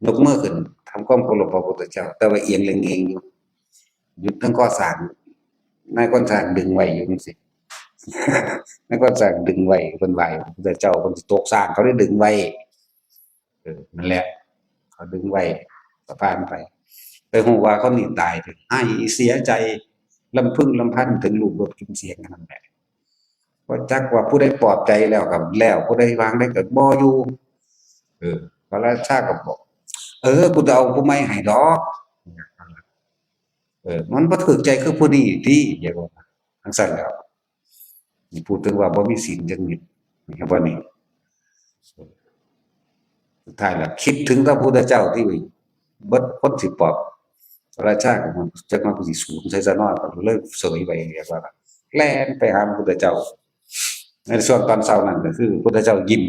ยกมือขึ้น ทำความเคารพพระพุทธเจ้า แต่ว่าเอียงละเงงอยู่ อยู่เทิงคอสร้าง นายคนสร้างดึงไว้อยู่จั่งซี้ นายคนสร้างดึงไว้ เพิ่นไหว้พระพุทธเจ้า เพิ่นสิตกสร้าง เขาได้ดึงไว้ เออ นั่นแหละ เขาดึงไว้ ก็ผ่านไป ไปฮู้ว่าคนนี้ตาย ไห้เสียใจ รำพึงรำพันถึงรูปรสกลิ่นเสียงอันนั้นแหละ บ่จักว่าผู้ใดปลอบใจแล้วก็แล้ว ผู้ใดวางได้ก็บ่อยู่ เออ พระราชาก็บอก เออ กูจะเอาผู้ใหม่ให้ดอก เออ มันบ่ถูกใจคือผู้นี้ติ อย่าว่าจั่งซั้นแล้ว นี่พูดถึงว่าบ่มีศีลจักนิด เห็นบ่นี่ สุดท้ายแล้วคิดถึงพระพุทธเจ้าที่เบิดคนสิปอบ พระราชาก็มันจักมันก็สิสูญใส่ซะเนาะ ก็เลยเสยไป เรียกว่า แล่นไปหาพระพุทธเจ้า ในช่วงตอนเช้านั่นก็คือพระพุทธเจ้ายิ้ม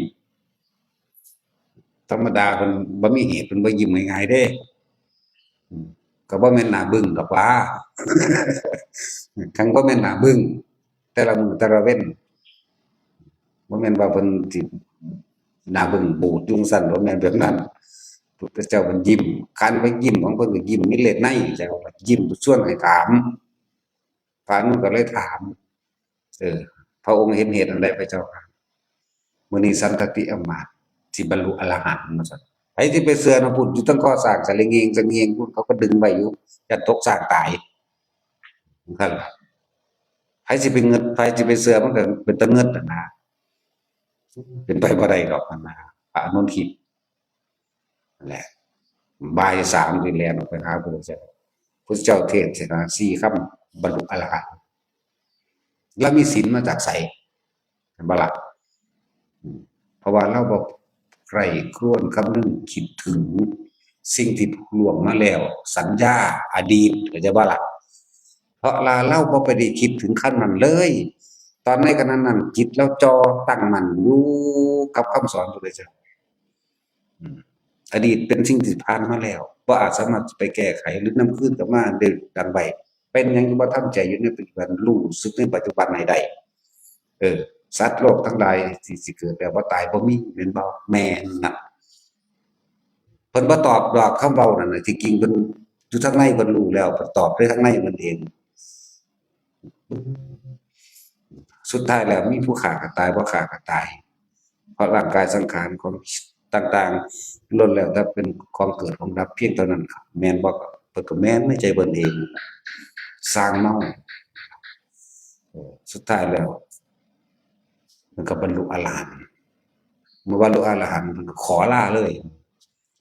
ธรรมดาเพิ่นบ่มีเหตุ เพิ่นบ่ยิ้มง่ายๆเด้ อืม ก็บ่แม่นหน้าบึ้งดอกว่า คันบ่แม่นหน้าบึ้ง แต่ละมื้อแต่ละเว็น บ่แม่นว่าเพิ่นสิหน้าบึ้งบูดอยู่จั่งซั้น บ่แม่นแบบนั้น พุทธเจ้าเพิ่นยิ้ม คันว่ายิ้มของเพิ่นก็ยิ้มมีเลสใน แต่ว่ายิ้มชวนให้ถาม พระอานนท์ก็เลยถาม เออ พระองค์เห็นเหตุอันใดพระเจ้าค่ะ มื้อนี้สันตติอำมาตย์สิบรรลุอรหันต์ ว่าซั่น ไผสิไปเชื่อเนาะ พูดอยู่เทิงคอสร้าง สะละเงงสะเงง พูดเขาก็ดึงไว้อยู่ ย่านตกสร้างตาย นั่นล่ะ ไผสิไปเงิด ไผสิไปเชื่อ มันก็เป็นตาเงิดนั่นนะ เป็นไปบ่ได้ดอกนั่นนะ พระอานนท์คิด นั่นแหละ บ่ายสามนี่แล่นออกไปหาพระพุทธเจ้า พระพุทธเจ้าเทศน์เสนาสี่คำ บรรลุอรหันต์ แล้วมีศีลมาจากไส เห็นบ่ล่ะ อืม เพราะว่าเราบ่ใคร่ครวญคำนึงคิดถึง สิ่งที่ล่วงมาแล้ว สัญญา อดีต เข้าใจบ่ล่ะ เพราะว่าลาวบ่ไปได้คิดถึงขั้นนั้นเลย ตอนในขณะนั้นจิตลาวจ่อตั้งมั่นอยู่กับคำสอนพระพุทธเจ้า อืม อดีตเป็นสิ่งที่ผ่านมาแล้ว บ่อาจสามารถไปแก้ไขหรือนำคืนกลับมาได้ดังใด เป็นหยังบ่ทำใจอยู่ในปัจจุบัน รู้สึกในปัจจุบันให้ได้ เออ สัตว์โลกทั้งหลายที่สิเกิดแล้วบ่ตายบ่มี แม่นบ่ แม่นนะ เพิ่นบ่ตอบดอกคำเว้านั่นน่ะ ที่จริงเพิ่นอยู่ทางในเพิ่นรู้แล้ว เพิ่นตอบด้วยทางในเพิ่นเอง สุดท้ายแล้วมีผู้ฆ่าก็ตาย บ่ฆ่าก็ตาย เพราะร่างกายสังขารของต่างๆ ล้วนแล้วแต่เป็นของเกิดของดับเพียงเท่านั้นครับ แม่นบ่ครับ เพิ่นก็แม่นในใจเพิ่นเอง สร้างเมา เออ สุดท้ายแล้ว มันก็บรรลุอรหันต์ เมื่อบรรลุอรหันต์ มันก็ขอลาเลย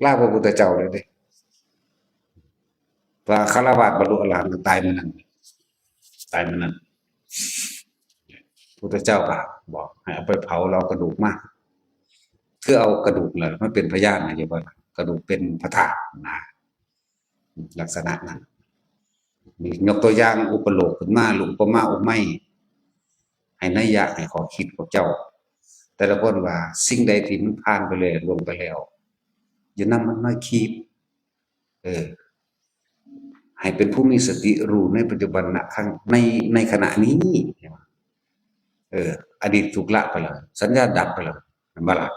ลาพระพุทธเจ้าเลยเด้ ว่าฆราวาสบรรลุอรหันต์ก็ตายมื้อนั้น ตายมื้อนั้น พุทธเจ้าก็บอกให้เอาไปเผา แล้วเอากระดูกมา คือเอากระดูกแหละมาเป็นพยานนะ อย่าว่ากระดูกเป็นพระธาตุนะ ลักษณะนั้น นี่ยกตัวอย่างอุปโลกขึ้นมา หรืออุปมาอุปไมย ให้นัยยะ ให้ข้อคิดพวกเจ้า แต่ละคนว่าสิ่งใดที่มันผ่านไปแล้ว ล่วงไปแล้ว อย่านำมันมาคิด เออ ให้เป็นผู้มีสติรู้ในปัจจุบันนะ ครั้ง ใน ในขณะนี้ เออ อดีตถูกละไปแล้ว สัญญาดับไปแล้ว แม่นบ่ล่ะ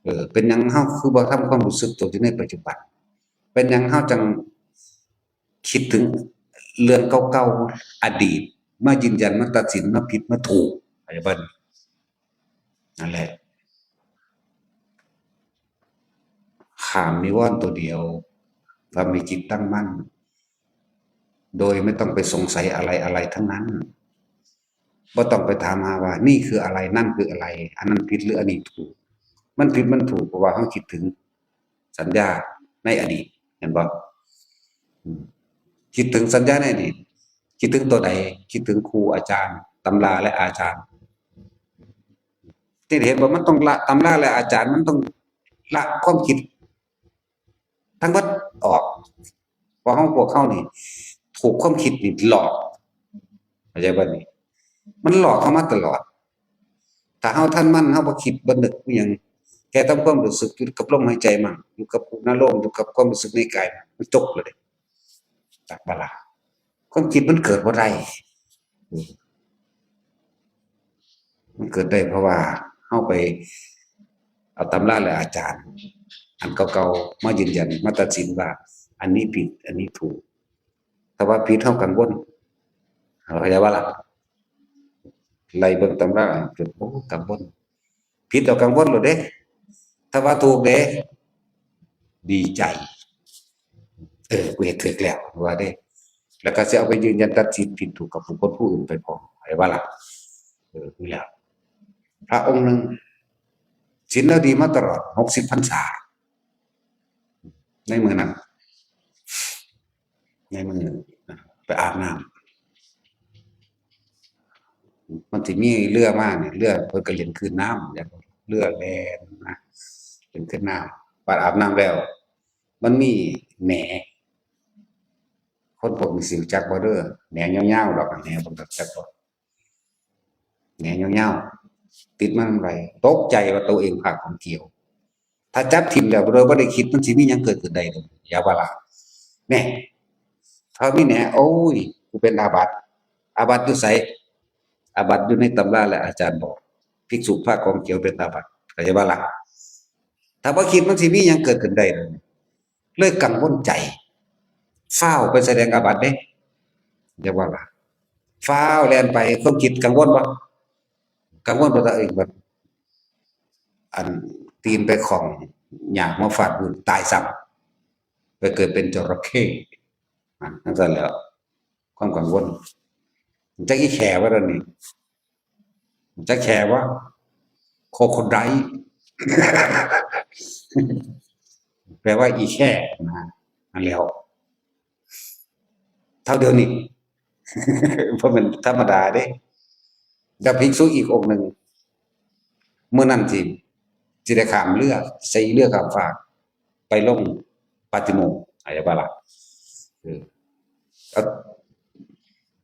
เออ เป็นหยังเฮาคือบ่ทำความรู้สึกตัวอยู่ในปัจจุบัน เป็นหยังเฮาจังคิดถึงเรื่องเก่าๆ อดีต มายืนยัน มาตัดสิน มาผิด มาถูก เข้าใจบ่ นั่นแหละ ข้ามนิวรณ์ตัวเดียว ทำให้จิตตั้งมั่น โดยไม่ต้องไปสงสัยอะไรๆ ทั้งนั้น บ่ต้องไปถามหาว่านี่คืออะไร นั่นคืออะไร อันนั้นผิดหรืออันนี้ถูก มันผิดมันถูก เพราะว่าเฮาคิดถึงสัญญาในอดีต แม่นบ่ อืม คิดถึงสัญญาในอดีต คิดถึงตัวใด คิดถึงครูอาจารย์ ตำราและอาจารย์ ที่เห็นว่ามันต้องละตำราและอาจารย์ มันต้องละความคิดทั้งหมดออก เพราะเฮา พวกเฮานี่ ถูกความคิดนี่หลอก เข้าใจบ่นี่ มันหลอกเฮามาตลอด ถ้าเฮาทันมัน เฮาบ่คิดบ่นึกอิหยัง แค่ทำความรู้สึกอยู่กับลมหายใจมั่ง อยู่กับอุณาโลม อยู่กับความรู้สึกในกายมั่ง มันจบเลยเด้ จักบ่ล่ะ ความคิดมันเกิดบ่ได้ อืม มันเกิดได้เพราะว่าเฮาไปเอาตำราและอาจารย์ อันเก่าๆ มายืนยัน มาตัดสินว่า อันนี้ผิด อันนี้ถูก ถ้าว่าผิด เฮากังวล เข้าใจบ่ล่ะ ไล่เบิ่งตำราจน โอ้ กังวล ผิดแล้วกังวลโลดเด้ ถ้าว่าถูกเด้ ดีใจ เออ กูเฮ็ดถูกแล้ว ว่าเด้ แล้วก็สิเอาไปยืนยันตัดสินผิดถูกกับบุคคลผู้อื่นไปพร้อม เข้าใจบ่ล่ะ เออ นี่แหละ พระองค์หนึ่ง ศีลลาวดีมาตลอด หกสิบพรรษา ในมื้อนั้น ในมื้อไปอาบน้ำ มันสิมีเรือมาเนี่ย เรือเพิ่นก็เล่นคลื่นน้ำ เรือแล่นนะ เล่นคลื่นน้ำ บัดอาบน้ำแล้ว มันมีแหน คนพวกนี้สิรู้จักบ่เด้อ แหนยาวๆ ดอก แหน บ่รู้จักบ่ แหนยาวๆ ติดมาลำไหล่ ตกใจว่าตัวเองผ้าของเกี่ยว ถ้าจับถิ่มแล้วโดยบ่ได้คิด มันสิมีหยังเกิดขึ้นได้เลย อย่าว่าล่ะ แน่ ถ้ามีแหน โอ้ย กูเป็นอาบัติ อาบัติอยู่ไส อาบัติอยู่ในตำราและอาจารย์บอก ภิกษุผ้าของเกี่ยวเป็นอาบัติ เข้าใจบ่ล่ะ ถ้าบ่คิดมันสิมีหยังเกิดขึ้นได้เลย เลยกังวลใจ ฟ้าวไปแสดงอาบัติเด้ อย่าว่าล่ะ ฟ้าวแล่นไป ความคิดกังวลบ่ กังวลบ่ ตัวเองบัด อัน ตีนไปข้องหญ้ามาฟาดพื้น ตายซ้ำ ไปเกิดเป็นจระเข้ อ่ะ จั่งซั้นแหล้ว ความกังวล จักอีแข่บ่ ตอนนี้ จักแข่บ่ โคโคไดรท์ แปลว่าอีแข่นะ อันแล้ว เท่าเดียวนี้ เพราะมันธรรมดาเด้ กับภิกษุอีกองค์หนึ่ง มื้อนั้นสิ สิได้ข้ามเรือ ใส่เรือข้ามฟาก ไปลง ปาฏิโมกข์ เข้าใจบ่ล่ะ เออ เอา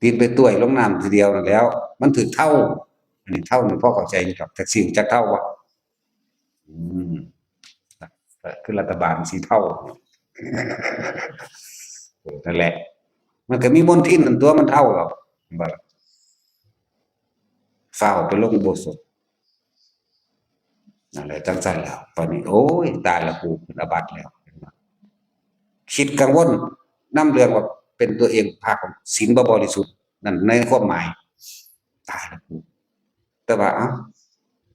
ตีนไปต้วยลงน้ำทีเดียวนั่นแหล้ว มันถืกเถ้า อันนี้เถ้านี่พอเข้าใจอยู่ดอก แท็กซี่จักเถ้าบ่ อืม คือรัฐบาลสีเทา เออ นั่นแหละ มันก็มีมลทินนั่นตัวมันเถ้าหรอก บ่ล่ะ ฟ้าวไปลงอุโบสถ นั่นแหละ จังซั่นแล้ว ตอนนี้ โอ้ย ตายละกู เป็นอาบัติแล้ว คิดกังวลนำเรื่องว่าเป็นตัวเอง พระศีลบ่บริสุทธิ์ นั่นในความหมาย ตายละกู แต่ว่า เอ้า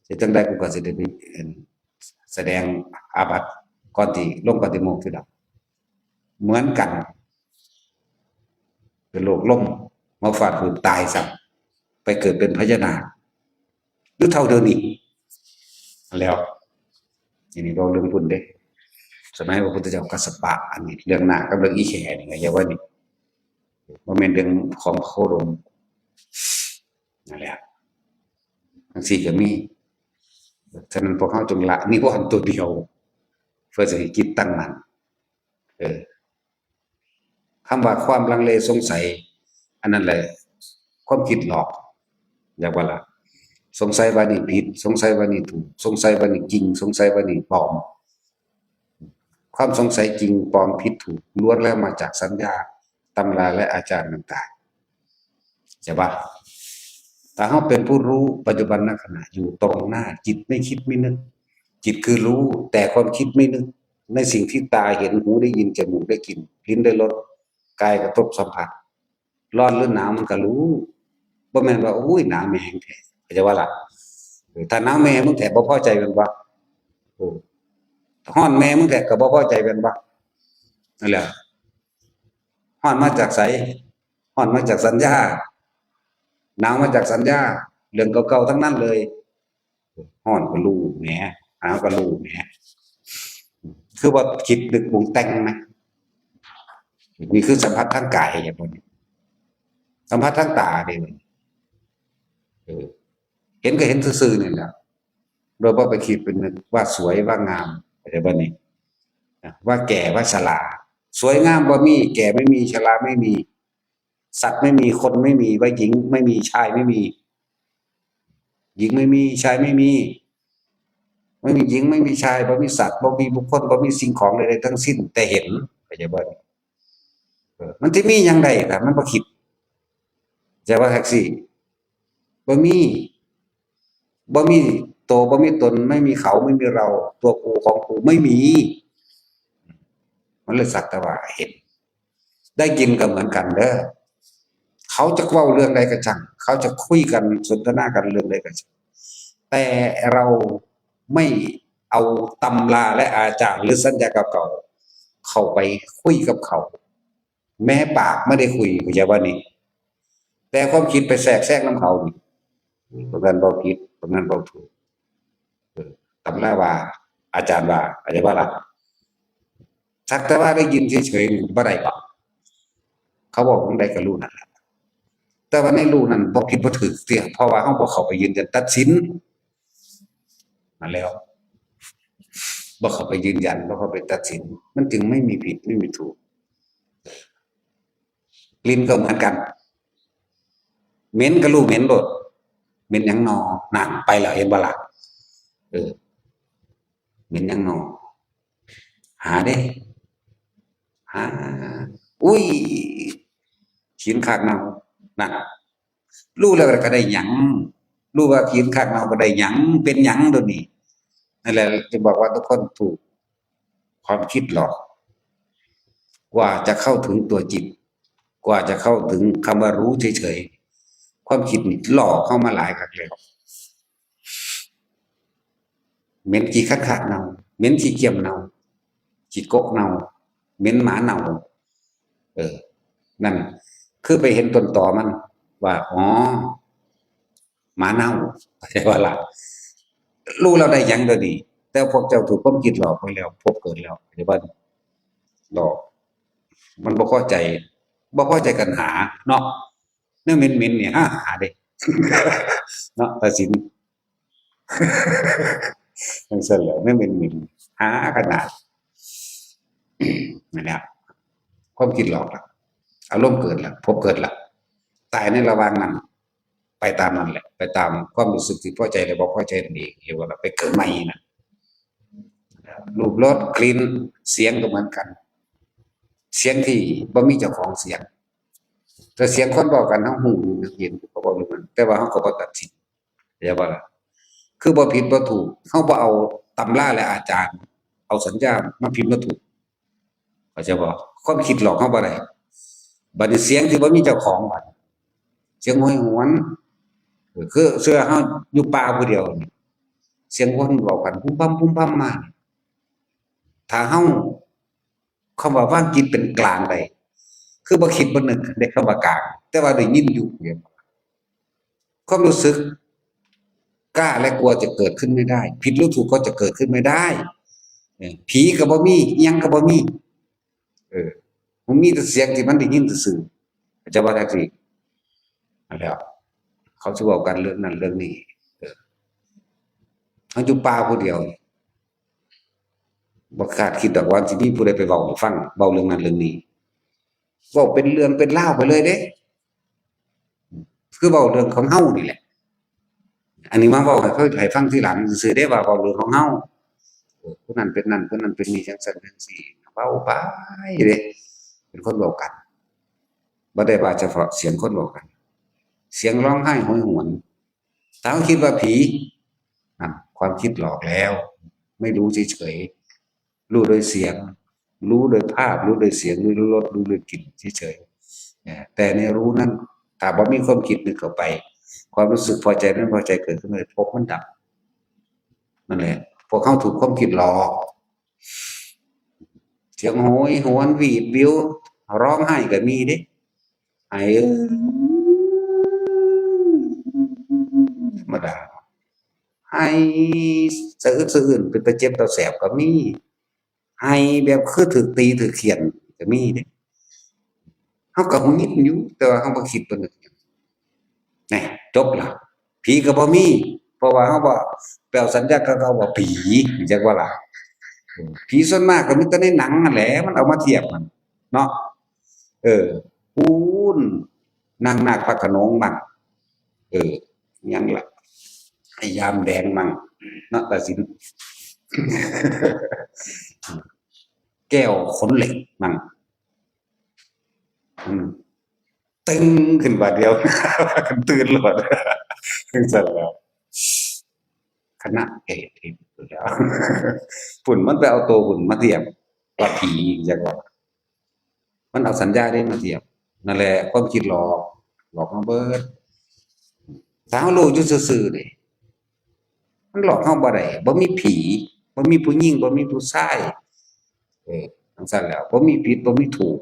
สิจังใดกูก็สิได้ไป เอิ่น แสดงอาบัติก่อนที่ลงปาฏิโมกข์อยู่ดอก เหมือนกัน เป็นโรคลม มาฟาดพื้นตายซ้ำ ไปเกิดเป็นพญานาค หรือเท่าเดี๋ยวนี้ แล้ว ทีนี้เว้าเรื่องพุ้นเด้ สมัยพระพุทธเจ้ากัสสปะ อันนี้เรื่องนาคกับเรื่องอีแขนี่ก็อย่าว่านี่ บ่แม่นเรื่องของโคดม นั่นแหละ จังซี่ก็มี ฉะนั้นพวกเฮาจงละนิวรณ์ตัวเดียว เพื่อสิให้จิตตั้งมั่น เออ คำว่าความลังเลสงสัย อันนั้นแหละ ความคิดหลอก อยากว่าล่ะ สงสัยว่านี่ผิด สงสัยว่านี่ถูก สงสัยว่านี่จริง สงสัยว่านี่ปลอม ความสงสัยจริงปลอมผิดถูกล้วนแล้วมาจากสัญญา ตำราและอาจารย์ต่างๆ ใช่ปะ ถ้าเราเป็นผู้รู้ปัจจุบันขณะอยู่ตรงหน้า จิตไม่คิดไม่นึก จิตคือรู้ แต่ความคิดไม่นึก ในสิ่งที่ตาเห็น หูได้ยิน จมูกได้กลิ่น ลิ้นได้รส กายกระทบสัมผัส ร้อนหรือหนาวมันก็รู้ บ่แม่นว่า โอ้ย หนาวแม่แฮงแท้ เข้าใจบ่ล่ะ เออ ถ้าหนาวแม่มึงแท้บ่พอใจแม่นบ่ โอ้ ฮ้อนแม่มึงแท้ก็บ่พอใจแม่นบ่ นั่นแหละ ฮ้อนมาจากไส ฮ้อนมาจากสัญญา หนาวมาจากสัญญา เรื่องเก่าๆ ทั้งนั้นเลย ฮ้อนก็รู้แหม หนาวก็รู้แหม คือว่าคิดนึกปรุงแต่งนะ นี่คือสัมผัสทางกายอย่างนี้ สัมผัสทางตาเด้ เออ เห็นก็เห็นซื่อๆ นี่แหละ โดยบ่ไปคิดเป็นนึกว่าสวยว่างาม เข้าใจบ่นี่ นะ ว่าแก่ว่าชรา สวยงามบ่มี แก่ไม่มี ชราไม่มี สัตว์ไม่มี คนไม่มี ว่าหญิงไม่มี ชายไม่มี หญิงไม่มี ชายไม่มี ไม่มีหญิง ไม่มีชาย บ่มีสัตว์ บ่มีบุคคล บ่มีสิ่งของใดๆ ทั้งสิ้น แต่เห็น เข้าใจบ่ เออ มันสิมีหยังได้ล่ะ มันบ่คิด เข้าใจบ่ แท็กซี่ บ่มี บ่มีโต บ่มีตน ไม่มีเขา ไม่มีเรา ตัวกูของกู ไม่มี มันเลยสักแต่ว่าเห็น ได้ยินก็เหมือนกันเด้อ เขาจะเว้าเรื่องใดก็ช่าง เขาจะคุยกันสนทนากันเรื่องใดก็ช่าง แต่เราไม่เอาตำราและอาจารย์หรือสัญญาเก่าๆ เข้าไปคุยกับเขา แม้ปากไม่ได้คุย เข้าใจบ่นี่ แต่ความคิดไปแทรกแซงนำเขานี่ พวกนั้นเว้าผิด พวกนั้นเว้าถูก เออ ตำราว่า อาจารย์ว่า เข้าใจบ่ล่ะ สักแต่ว่าได้ยินเฉยๆ นี่บ่ได้บ่ เขาเว้าจั่งใดก็รู้นั่นล่ะ แต่ว่าในรู้นั่นบ่ผิดบ่ถูกเตี้ย เพราะว่าเราบ่เข้าไปยืนยันตัดสิน นั่นแล้ว บ่เข้าไปยืนยัน บ่เข้าไปตัดสิน มันจึงไม่มีผิดไม่มีถูก กลิ่นก็เหมือนกัน เหม็นก็รู้เหม็นโลด เหม็นหยังนอ นั่นไปแล้ว เห็นบ่ล่ะ เออ เหม็นหยังนอ หาเด้ หา อุ้ย ขี้ข้างเน่า นั่น รู้แล้วก็ได้หยัง รู้ว่าขี้ข้างเน่าก็ได้หยัง เป็นหยังโดยนี้ นั่นแหละ จะบอกว่าทุกคนถูกความคิดหลอก กว่าจะเข้าถึงตัวจิต กว่าจะเข้าถึงคำว่ารู้เฉยๆ ความคิดนี่หลอกเข้ามาหลายครั้งแล้ว เหม็นขี้ข้างเน่า เหม็นขี้เกียมเน่า ขี้โกะเน่า เหม็นหมาเน่า เออ นั่น คือไปเห็นต้นตอมัน ว่า อ๋อ หมาเน่า เข้าใจบ่ล่ะ รู้แล้วได้หยังโดยนี้ แต่พวกเจ้าถูกความคิดหลอกไปแล้ว พบเกิดแล้ว เข้าใจบ่ หลอก มันบ่พอใจ บ่พอใจกันหา เนาะ แนวเหม็นๆ นี่ หา หาเด้ เนาะ ตัดสิน จั่งซั่นแหละ แนวเหม็นๆ หาขนาด นั่นแหละ ความคิดหลอกละ อารมณ์เกิดละ ภพเกิดละ ตายในระหว่างนั้น ไปตามนั้นแหละ ไปตามความรู้สึกที่พอใจและบ่พอใจนั่นเอง เห็นบ่ล่ะ ไปเกิดใหม่นะ รูป รส กลิ่น เสียงก็เหมือนกัน เสียงที่บ่มีเจ้าของเสียง แต่เสียงคนเว้ากัน เฮาฮู้อยู่ เห็น เขาเว้าอยู่นั่น แต่ว่าเฮาก็บ่ตัดสิน เข้าใจบ่ล่ะ คือบ่ผิดบ่ถูก เฮาบ่เอาตำราและอาจารย์ เอาสัญญามาผิดมาถูก เข้าใจบ่ ความคิดหลอกเฮาบ่ได้ บัดนี้เสียงที่บ่มีเจ้าของ บัดเสียงโหยหวน คือเชื่อเฮาอยู่ป่าผู้เดียวนี่ เสียงคนเว้ากันพุ้มพั่มพุ้มพั่มมานี่ ถ้าเฮา คำว่าวางจิตเป็นกลางได้ คือบ่คิดบ่นึกได้คำว่ากลาง แต่ว่าได้ยินอยู่เนี่ย ความรู้สึกกล้าและกลัวจะเกิดขึ้นไม่ได้ ผิดหรือถูกก็จะเกิดขึ้นไม่ได้ เออ ผีก็บ่มี อิหยังก็บ่มี เออ มันมีแต่เสียงที่มันได้ยินซื่อๆ จะว่าจังซี่ นั่นแหละ เขาสิเว้ากันเรื่องนั้นเรื่องนี้ เออ เฮาอยู่ป่าผู้เดียว บ่คาดคิดดอกว่าสิมีผู้ใดไปเว้าให้ฟัง เว้าเรื่องนั้นเรื่องนี้ เว้าเป็นเรื่องเป็นราวไปเลยเด้ คือเว้าเรื่องของเฮานี่แหละ อันนี้มาเว้าให้เขา ให้ฟังทีหลังซื่อๆเด้ ว่าเว้าเรื่องของเฮา เออ ผู้นั้นเป็นนั่น ผู้นั้นเป็นนี่ จังซั่นจังซี่ เว้าไปเด้ เป็นคนเว้ากัน บ่ได้ว่าเฉพาะเสียงคนเว้ากัน เสียงร้องไห้โหยหวน ถ้าเฮาคิดว่าผี นั่น ความคิดหลอกแล้ว ไม่รู้เฉยๆ รู้โดยเสียง รู้โดยภาพ รู้โดยเสียง รู้โดยรส รู้โดยกลิ่นเฉยๆ นะ แต่ในรู้นั้น ถ้าบ่มีความคิดนึกเข้าไป ความรู้สึกพอใจไม่พอใจเกิดขึ้นมาเลย ภพมันดับ นั่นแหละ พวกเขาถูกความคิดหลอก เสียงโหยหวนหวีดหวิว ร้องไห้ก็มีเด้ ไห้ เอ้ย ธรรมดา ไห้สะอึกสะอื้น เป็นตาเจ็บตาแสบก็มี ไห้แบบคือถูกตีถูกเฆี่ยนก็มีเด้ เฮาก็หงุดหงิดอยู่ แต่ว่าเฮาบ่คิดบ่นึกหยัง นี่ จบละ ผีก็บ่มี เพราะว่าเฮาบ่ไปเอาสัญญากับเขาว่าผี จักว่าล่ะ ผีส่วนมากก็มีแต่ในหนังนั่นแหละ มันเอามาเทียบกันเนาะ เออ ปูน นางนาคพระโขนงมั่ง เออ หยังล่ะ ไอ้ยามแดงมั่ง เนาะ ตัดสิน แก้วขนเหล็กมั่ง อืม ตึงขึ้นบาดเดียว ตื่นโลด จังซั่นแหล้ว คณะเอเทพแล้ว พุ่นมันไปเอาตัวพุ่นมาเทียบว่าผีจักว่า มันเอาสัญญาเด้มาเทียบ นั่นแหละ ความคิดหลอก หลอกเฮาเบิด ถ้าเฮารู้อยู่ซื่อๆนี่ มันหลอกเฮาบ่ได้ บ่มีผี บ่มีผู้หญิง บ่มีผู้ชาย เออ จังซั่นแหล้ว บ่มีผิด บ่มีถูก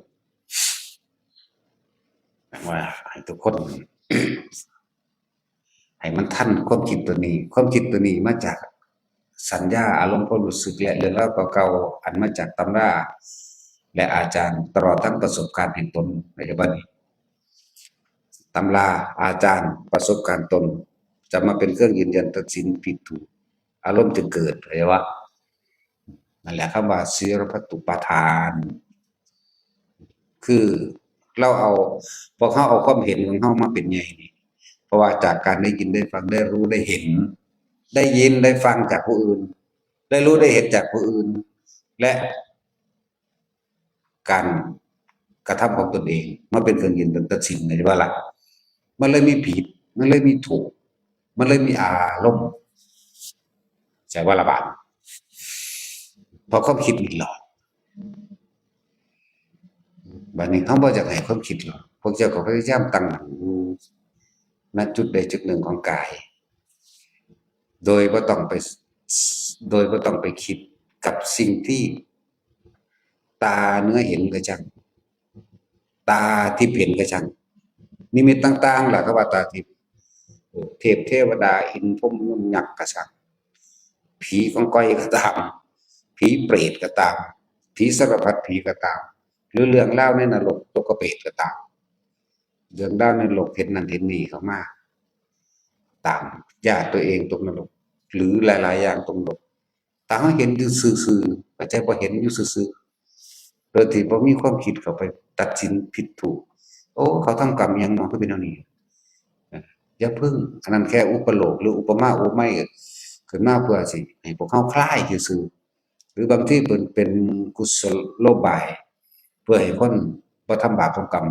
ว่าให้ทุกคน ให้มันทันความคิดตัวนี้ ความคิดตัวนี้มาจากสัญญา อารมณ์ ความรู้สึก และเรื่องราวเก่าๆ อันมาจากตำรา และอาจารย์ ตลอดทั้งประสบการณ์แห่งตน ปัจจุบันนี้ ตำรา อาจารย์ ประสบการณ์ตน จะมาเป็นเครื่องยืนยันตัดสินผิดถูก อารมณ์จึงเกิด เข้าใจบ่ นั่นแหละคำว่า สีลพัตตุปาทาน คือเราเอา พวกเฮาเอาความเห็นของเฮามาเป็นใหญ่นี่ เพราะว่าจากการได้ยินได้ฟัง ได้รู้ได้เห็น ได้ยินได้ฟังจากผู้อื่น ได้รู้ได้เห็นจากผู้อื่น และ การกระทำของตนเองมาเป็นเครื่องยืนตัดสิน เข้าใจบ่ล่ะ มันเลยมีผิด มันเลยมีถูก มันเลยมีอารมณ์ เข้าใจบ่ล่ะบาด เพราะความคิดมันหลอก บัดนี้เฮาบ่อยากให้ความคิดหลอก พวกเจ้าก็พยายามตั้งมั่นอยู่ ณ จุดใดจุดหนึ่งของกาย โดยบ่ต้องไป โดยบ่ต้องไปคิดกับสิ่งที่ ตาเนื้อเห็นก็ช่าง ตาทิพย์เห็นก็ช่าง นิมิตต่างๆ ล่ะ เขาว่าตาทิพย์ เทพเทวดา อินทร์พรหมยมยักษ์ก็ช่าง ผีกองกอยก็ตาม ผีเปรตก็ตาม ผีสารพัดผีก็ตาม หรือเรื่องราวในนรกตกเปรตก็ตาม เรื่องราวในโลกเห็นนั่นเห็นนี่เข้ามา ตาม ญาติตัวเองตกนรก หรือหลายๆ อย่างตกนรก ถ้าเฮาเห็นอยู่ซื่อๆ เข้าใจบ่ เห็นอยู่ซื่อ ดยที่บ่มีความคิดเข้าไปตัดสินผิดถูก โอ้ เขาทำกรรมอิหยังมาคือเป็นแนวนี้ เอ่อ อย่าเพิ่ง อันนั้นแค่อุปโลกน์หรืออุปมาอุปไมยขึ้นมาเพื่อสิให้พวกเฮาคลายซื่อๆ หรือบางทีเพิ่นเป็นกุศโลบาย เพื่อให้คนบ่ทำบาปทำกรรม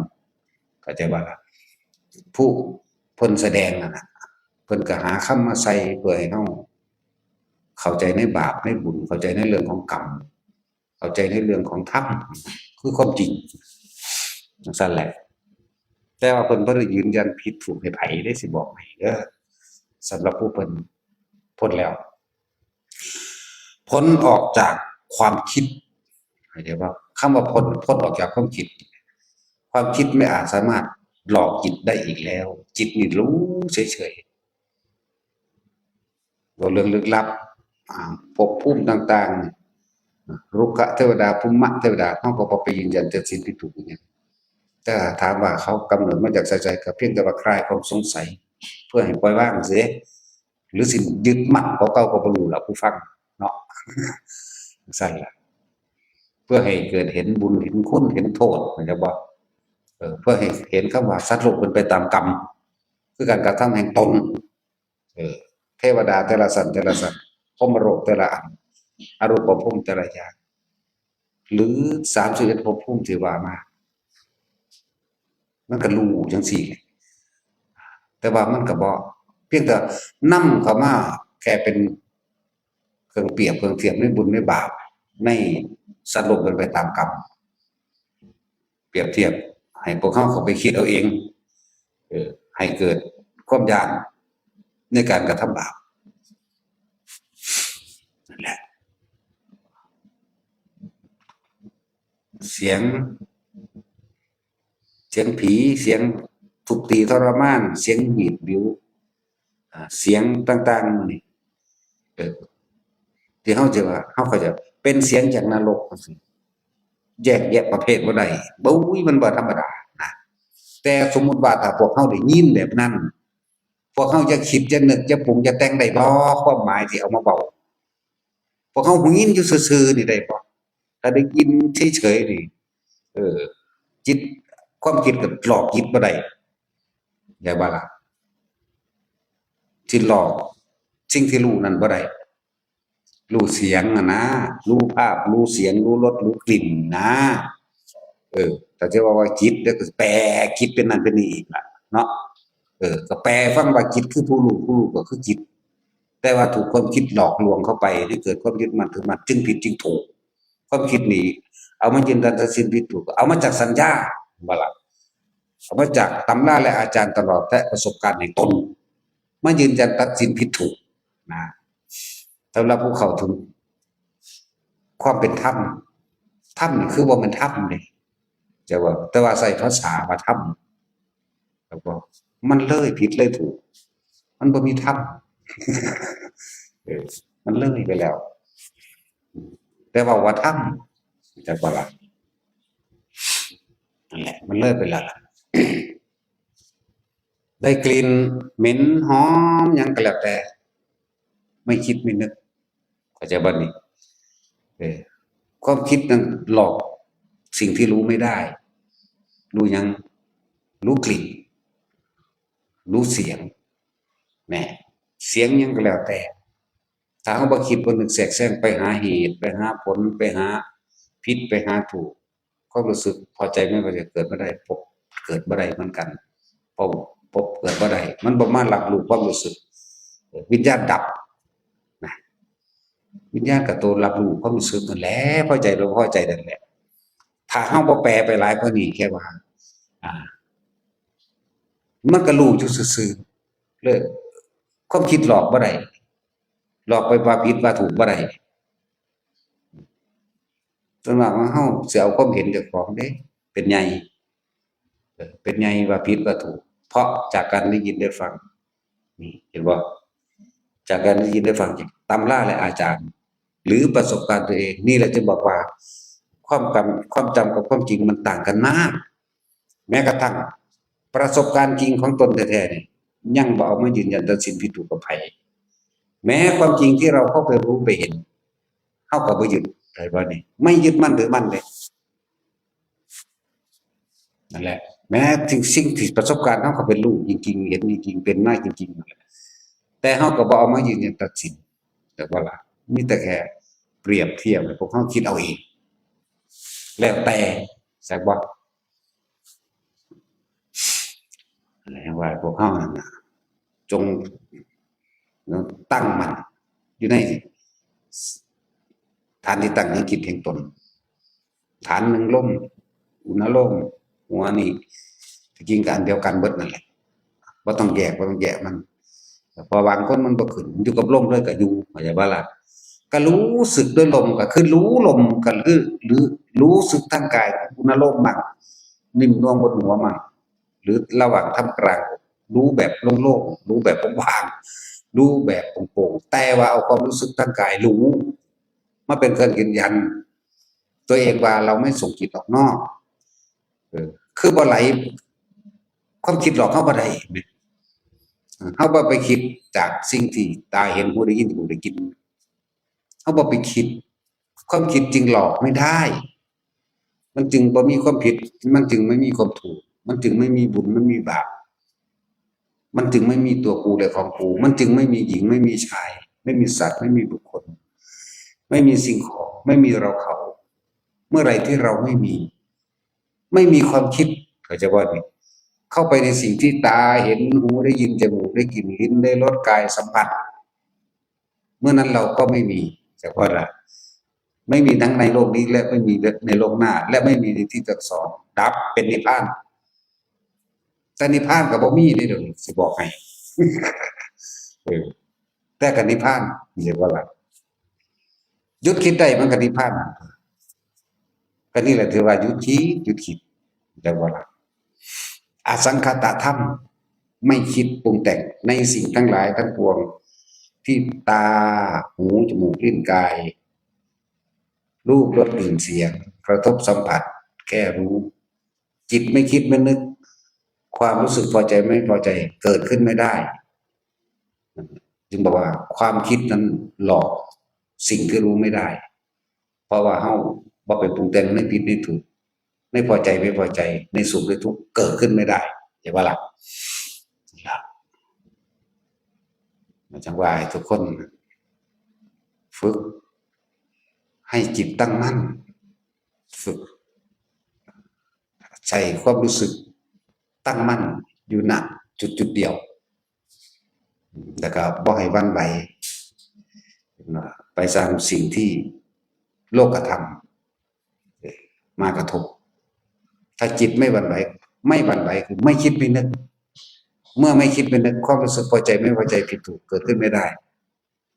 เข้าใจบ่ล่ะ ผู้เพิ่นแสดงนั่นน่ะ เพิ่นก็หาคำมาใส่เพื่อให้เฮาเข้าใจในบาปในบุญ เข้าใจในเรื่องของกรรม เข้าใจในเรื่องของธรรม คือความจริง จั่งซั้นแหละ แต่ว่าเพิ่นบ่ได้ยืนยันผิดถูกให้ไผเด้ สิบอกให้เด้อ สำหรับผู้เพิ่นพ้นแล้ว พ้นออกจากความคิด เข้าใจบ่ คำว่าพ้น พ้นออกจากความคิด ความคิดไม่อาจสามารถหลอกจิตได้อีกแล้ว จิตนี่รู้เฉยๆ เว้าเรื่องลึกลับ อ่า ภพภูมิต่างๆ รุกขเทวดา ภูมะเทวดา เฮาก็บ่ไปยืนยันตัดสินผิดถูกอิหยัง แต่ถามว่าเขากำเนิดมาจากไส ก็เพียงแต่ว่าคลายความสงสัย เพื่อให้ปล่อยวางเสีย หรือสิยึดมั่นกว่าเก่าก็บ่รู้ล่ะผู้ฟังเนาะ จั่งซั้นล่ะ เพื่อให้เกิดเห็นบุญเห็นคุณเห็นโทษ เข้าใจบ่ เออ เพื่อให้เห็นคำว่าสัตว์โลกเป็นไปตามกรรม คือการกระทำแห่งตน เออ เทวดาแต่ละชั้นแต่ละชั้น พรหมโลกแต่ละอัน อรูปพรหมแต่ละอย่าง หรือสามสิบเอ็ดภพภูมิที่ว่ามา มันก็รู้จั่งซี้แหละ แต่ว่ามันก็บ่ เพียงแต่นำเข้ามาแค่เป็นเครื่องเปรียบเครื่องเทียบในบุญในบาป ในสัตว์โลกเป็นไปตามกรรม เปรียบเทียบให้พวกเฮาเข้าไปคิดเอาเอง เออ ให้เกิดความย้านในการกระทำบาป นั่นแหละ เสียง เสียงผี เสียงทุบตีทรมาน เสียงหวีดหวิว อ่า เสียงต่างๆนี่ เออ ที่เฮาจะว่า เฮาก็จะเป็นเสียงจากนรกจั่งซี้ แยกแยะประเภทบ่ได้ บุ้ย มันบ่ธรรมดานะ แต่สมมุติว่าถ้าพวกเฮาได้ยินแบบนั้น พวกเฮาจะคิด จะนึก จะปรุง จะแต่งได้บ่ ความหมายที่เอามาเว้า พวกเฮาหูยินอยู่ซื่อๆนี่ได้บ่ ถ้าได้ยินเฉยๆนี่ เออ จิต ความคิดก็หลอกจิตบ่ได้ ได้บ่ล่ะ สิหลอกสิ่งที่รู้นั่นบ่ได้ รู้เสียงอะนะ รู้ภาพ รู้เสียง รู้รส รู้กลิ่นนะ เออ แต่จะว่า ว่าจิต แล้วก็แปลจิตเป็นนั่นเป็นนี่อีกล่ะ เนาะ เออ ก็แปลฟังว่าจิตคือผู้รู้ ผู้รู้ก็คือจิต แต่ว่าถูกความคิดหลอกลวงเข้าไป ให้เกิดความยึดมั่นถือมั่น จึงผิดจึงถูก ความคิดนี่ เอามายืนยันตัดสินผิดถูก เอามาจากสัญญา บ่ล่ะ เอามาจากตำราและอาจารย์ตลอด และประสบการณ์แห่งตน มายืนยันตัดสินผิดถูกนะ สำหรับผู้เข้าถึงความเป็นธรรม ธรรมนี่คือบ่แม่นธรรมเด้ จะว่า แต่ว่าใช้ภาษาว่าธรรม แล้วก็มันเลยผิดเลยถูก มันบ่มีธรรม เออ มันเลยไปแล้ว แต่ว่า ว่าธรรม จักว่าล่ะ นั่นแหละ มันเลยไปแล้วล่ะ ได้กลิ่นเหม็นหอมหยังก็แล้วแต่ ไม่คิดไม่นึก เข้าใจบ่นี่ เออ ความคิดนั่นหลอกสิ่งที่รู้ไม่ได้ รู้หยัง รู้กลิ่น รู้เสียง แหม เสียงหยังก็แล้วแต่ ถ้าเฮาบ่คิดบ่นึกแทรกแซงไปหาเหตุ ไปหาผล ไปหาผิด ไปหาถูก ความรู้สึกพอใจไม่พอใจเกิดบ่ได้ พบเกิดบ่ได้เหมือนกัน พบ พบเกิดบ่ได้ มันบ่มารับรู้ความรู้สึก เออ วิญญาณดับ นะ วิญญาณก็ตัวรับรู้ความรู้สึกนั่นแหละ พอใจบ่พอใจนั่นแหละ ถ้าเฮาบ่แปลไปหลายกว่านี้ แค่ว่า อ่า มันก็รู้อยู่ซื่อๆ เลย ความคิดหลอกบ่ได้ หลอกไปว่าผิดว่าถูกบ่ได้ ส่วนมากของเฮาสิเอาความเห็นเจ้าของเด้ เป็นใหญ่ เออ เป็นใหญ่ว่าผิดว่าถูก เพราะจากการได้ยินได้ฟัง นี่ เห็นบ่ จากการได้ยินได้ฟังจากตำราและอาจารย์ หรือประสบการณ์ตัวเอง นี่แหละจึงบอกว่า ความจำ ความจำกับความจริงมันต่างกันมาก แม้กระทั่งประสบการณ์จริงของตนแท้ๆนี่ ยังบ่เอามายืนยันตัดสินผิดถูกกับไผ แม้ความจริงที่เราเข้าไปรู้ไปเห็น เฮาก็บ่ยึด ได้บ่นี่ ไม่ยึดมั่นถือมั่นเลย นั่นแหละ แม้สิ่งสิ่งที่ประสบการณ์เฮาก็เป็นรู้จริงๆ เห็นจริงๆ เป็นมาจริงๆ นั่นแหละ แต่เฮาก็บ่เอามายืนยันตัดสิน แต่ว่าล่ะ มีแต่แค่เปรียบเทียบให้พวกเฮาคิดเอาเอง แล้วแต่ ใช่บ่ แสดงว่าพวกเฮานั่นน่ะ จงตั้งมั่นอยู่ในฐานที่ตั้งแห่งจิตแห่งตน ฐานหนึ่งลม อุณาโลม หัวนี่ ที่จริงก็อันเดียวกันเบิดนั่นแหละ บ่ต้องแยก บ่ต้องแยกมัน เพราะบางคนมันบ่ขึ้น อยู่กับลมเลยก็อยู่ เข้าใจบ่ล่ะ ก็รู้สึกด้วยลม ก็คือรู้ลม ก็คือ หรือรู้สึกทางกาย อุณาโลมมั่ง นิ่มนวลบนหัวมั่ง หรือระหว่างท่ามกลาง รู้แบบโล่งๆ รู้แบบว่างๆ รู้แบบโปร่งๆ แต่ว่าเอาความรู้สึกทางกายรู้ มาเป็นเครื่องยืนยัน ตัวเองว่าเราไม่ส่งจิตออกนอก เออ คือบ่ไหล ความคิดหลอกเฮาบ่ได้ เฮาบ่ไปคิดจากสิ่งที่ตาเห็น หูได้ยิน จมูกได้กลิ่น เฮาบ่ไปคิด ความคิดจึงหลอกไม่ได้ มันจึงบ่มีความผิด มันจึงไม่มีความถูก มันจึงไม่มีบุญ มันมีบาป มันจึงไม่มีตัวกูและของกู มันจึงไม่มีหญิง ไม่มีชาย ไม่มีสัตว์ ไม่มีบุคคล ไม่มีสิ่งของ ไม่มีเราเขา เมื่อไหร่ที่เราไม่มี ไม่มีความคิด เข้าใจบ่นี่ เข้าไปในสิ่งที่ตาเห็น หูได้ยิน จมูกได้กลิ่น ลิ้นได้รส กายสัมผัส เมื่อนั้นเราก็ไม่มี จักว่าล่ะ ไม่มีทั้งในโลกนี้ และไม่มีในโลกหน้า และไม่มีในที่ทั้งสอง ดับเป็นนิพพาน แต่นิพพานก็บ่มีเด้ เดี๋ยวนี้สิบอกให้ เออ แต่ก็นิพพาน จักว่าล่ะ หยุดคิดได้มันก็นิพพาน ก็นี่แหละถือว่าหยุดคิด หยุดคิด จักว่าล่ะ อสังขตธรรม ไม่คิดปรุงแต่งในสิ่งทั้งหลายทั้งปวง ที่ตา หู จมูก ลิ้น กาย รูป รส กลิ่น เสียง กระทบสัมผัส แค่รู้ จิตไม่คิดไม่นึก ความรู้สึกพอใจไม่พอใจเกิดขึ้นไม่ได้ จึงบอกว่าความคิดนั้นหลอกสิ่งที่รู้ไม่ได้ เพราะว่าเฮาบ่ไปปรุงแต่งในผิดในถูก ในพอใจไม่พอใจ ในสุขในทุกข์เกิดขึ้นไม่ได้ เห็นบ่ล่ะ นะ จังว่าให้ทุกคนฝึกให้จิตตั้งมั่น ฝึกใช้ความรู้สึกตั้งมั่นอยู่ ณ จุดจุดเดียว แล้วก็บ่ให้หวั่นไหวไปตามสิ่งที่โลกธรรมมากระทบ ถ้าจิตไม่หวั่นไหว ไม่หวั่นไหวคือไม่คิดไม่นึก เมื่อไม่คิดไม่นึก ความรู้สึกพอใจไม่พอใจผิดถูกเกิดขึ้นไม่ได้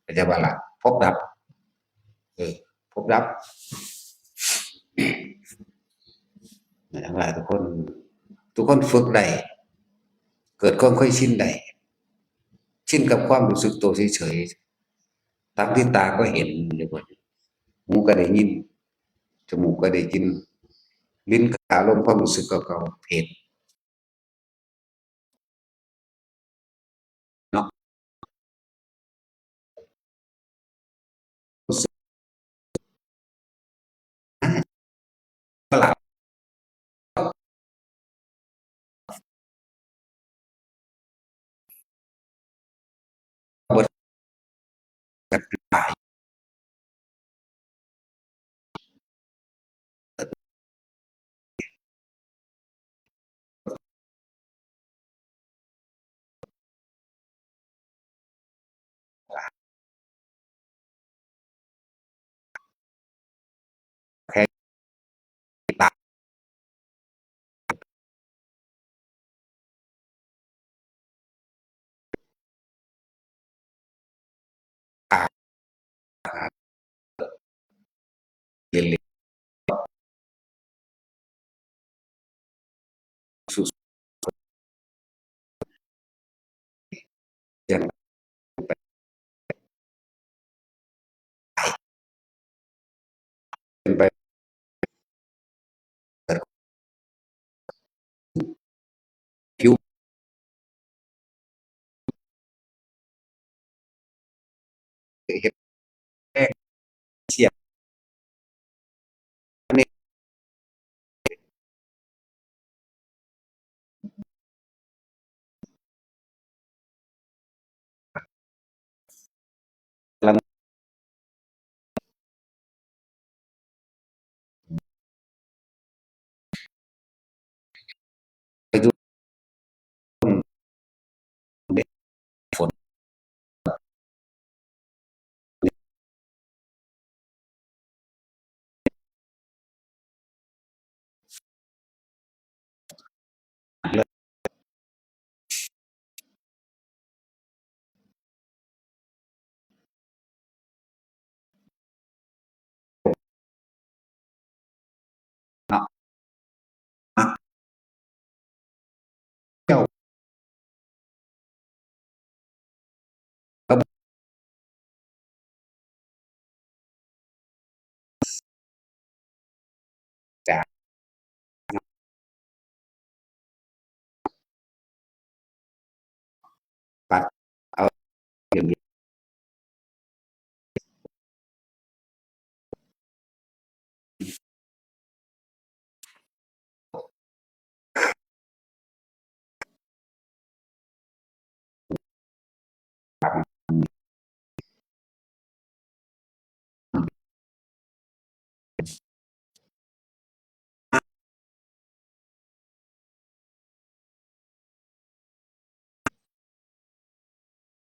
เข้าใจบ่ล่ะ พบดับ เออ พบดับ นะ ทั้งหลายทุกคน ทุกคนฝึกได้ เกิดความเคยชินได้ ชินกับความรู้สึกตัวเฉยๆ ตามที่ตาก็เห็นอยู่บ่ หูก็ได้ยิน จมูกก็ได้กลิ่น ลิ้นก็อารมณ์ความรู้สึกเก่าๆ เห็น เนาะ เป็นไป ผิว เห็นแจ้งเสียง อันนี้ จ้ะ ปัดเอา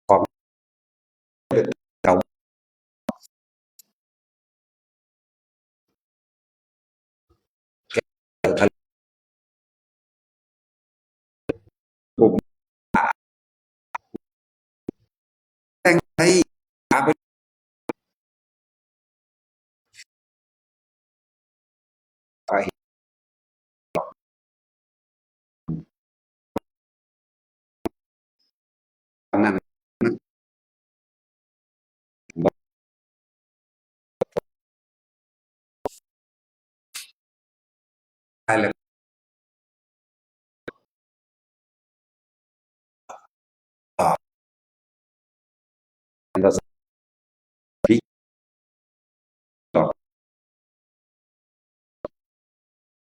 ของ แต่งไทย อาไป ไป อันนั้น ไปเลย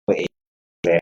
ตัวเองแหละ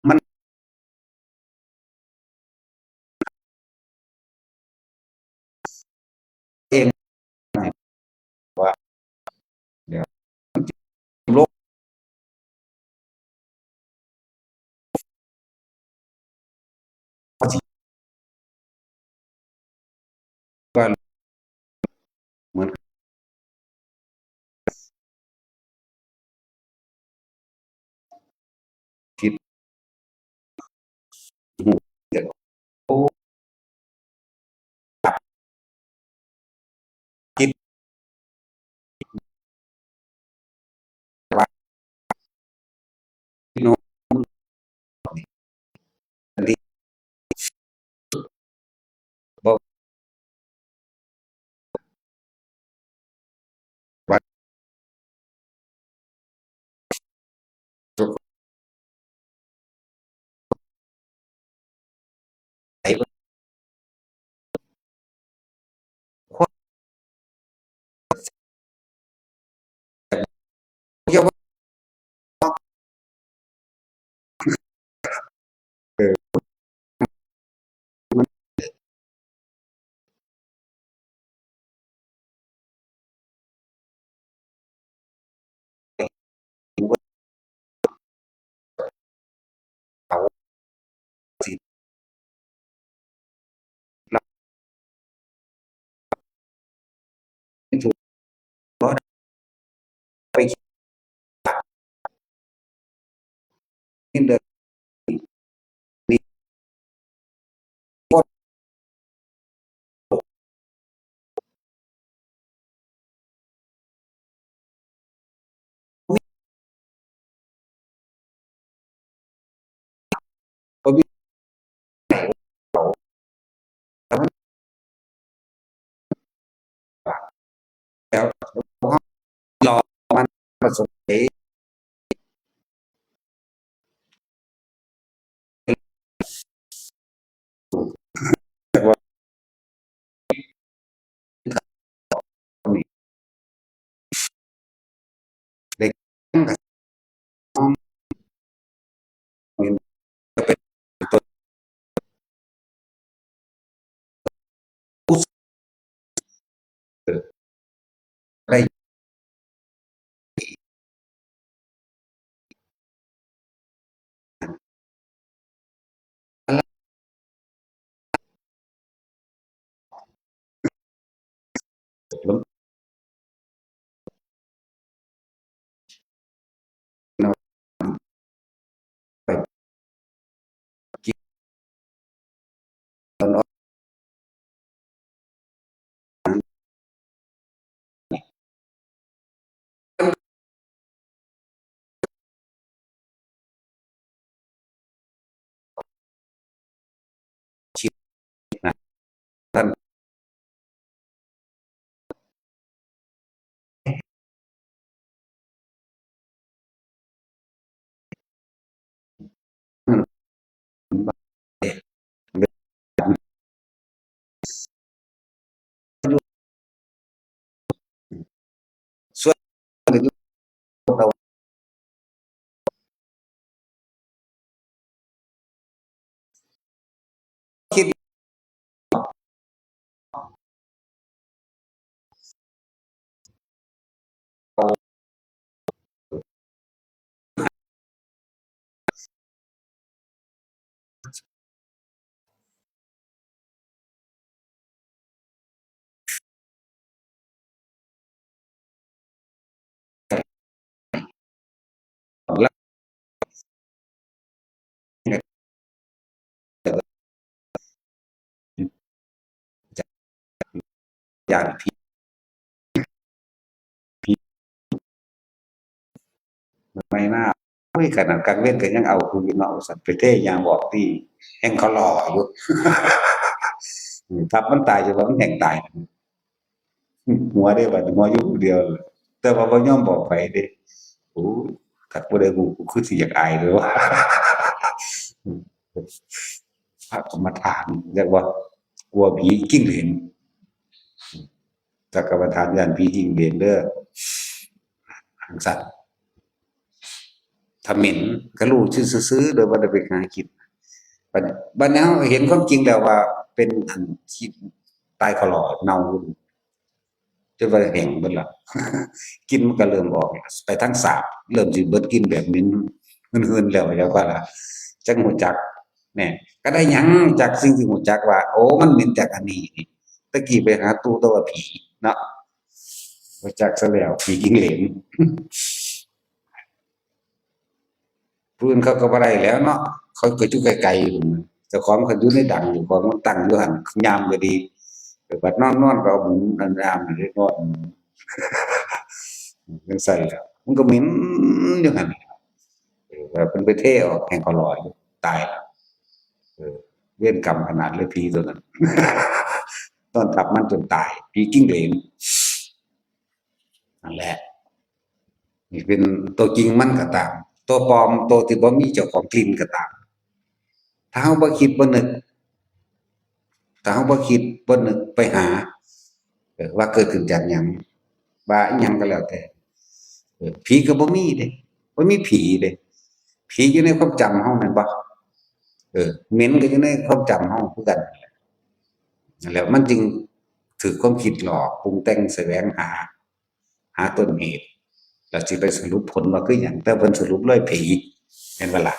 มัน เอง ว่า เดี๋ยว โลก ว่า เหมือน คิด โอ้ คิด พี่น้อง อันนี้ บอก เออ แล้วรอมันประสบเหตุ เด็ก ย่านผี ผี ไม่มา โอ้ย ขนาดกลางเว็นก็ยังเอาคืออยู่เนาะ ว่าซั่น ไปเทยางออกตี้ แฮ่งเขาหล่ออยู่ อืม ทับมันตาย จนว่ามันแฮ่งตาย หัวเด้บัดนี้ หัวอยู่ผู้เดียว แต่ว่าบ่ยอมบอกไผเด้ โอ้ย ถ้าผู้ใดฮู้ กูคือสิอยากอายเลยว่า พระกรรมฐาน เรียกว่า กลัวผีจิ้งเหลน พระกรรมฐานย่านผีจิ้งเหลนเด้อ จั่งซั้น ถ้าเหม็นก็รู้ซื่อๆ โดยบ่ได้ไปหาคิด บัด บัดนี้เราเห็นความจริงแล้วว่าเป็นอันที่ตายขลอเน่าอยู่ จนว่าแห้งเบิดละ กลิ่นมันก็เริ่มออก ไปทางสาบ เริ่มสิเบิดกลิ่นแบบเหม็นหืนๆ แล้ว แล้วก็ล่ะ จั่งฮู้จัก แหน่ ก็ได้หยังจากสิ่งที่ฮู้จักว่า โอ้ มันเหม็นจากอันนี้นี่ ตะกี้ไปหาตู้แต่ว่าผีเนาะ ฮู้จักซะแล้ว ผีจิ้งเหลน ผู้อื่นเขาก็บ่ได้แล้วเนาะ เขาก็อยู่ไกลๆ อยู่ เจ้าของเขาอยู่ในดัง เจ้าของมันตั้งอยู่หั่น ยามก็ดี เออ บัดนอนๆ ก็เอาหมุนอันยามอยู่นอน จั่งซั้นแหล้ว มันก็เหม็นอยู่หั่น เออ ว่าเพิ่นไปเทออกแฮ่งเขาหล่ออยู่ ตายแล้ว เออ เวรกรรมขนาดเลยผีตัวนั้น ต้อนทับมันจนตาย ผีจิ้งเหลน นั่นแหละ นี่เป็นตัวจริงมันก็ตาม ตัวปลอม ตัวที่บ่มีเจ้าของกลิ่นก็ตาม ถ้าเราบ่คิดบ่นึก ถ้าเราบ่คิดบ่นึกไปหา เออ ว่าเกิดขึ้นจากหยัง ว่าอิหยังก็แล้วแต่ เออ ผีก็บ่มีเด้ บ่มีผีเด้ ผีอยู่ในความจำเราแม่นบ่ เออ เหม็นก็อยู่ในความจำเราคือกัน นั่นแหละ มันจึงถืกความคิดหลอก ปรุงแต่งแสวงหา หาต้นเหตุ แล้วสิไปสรุปผลว่าคือหยัง แต่เพิ่นสรุปเลยผี เห็นบ่ล่ะ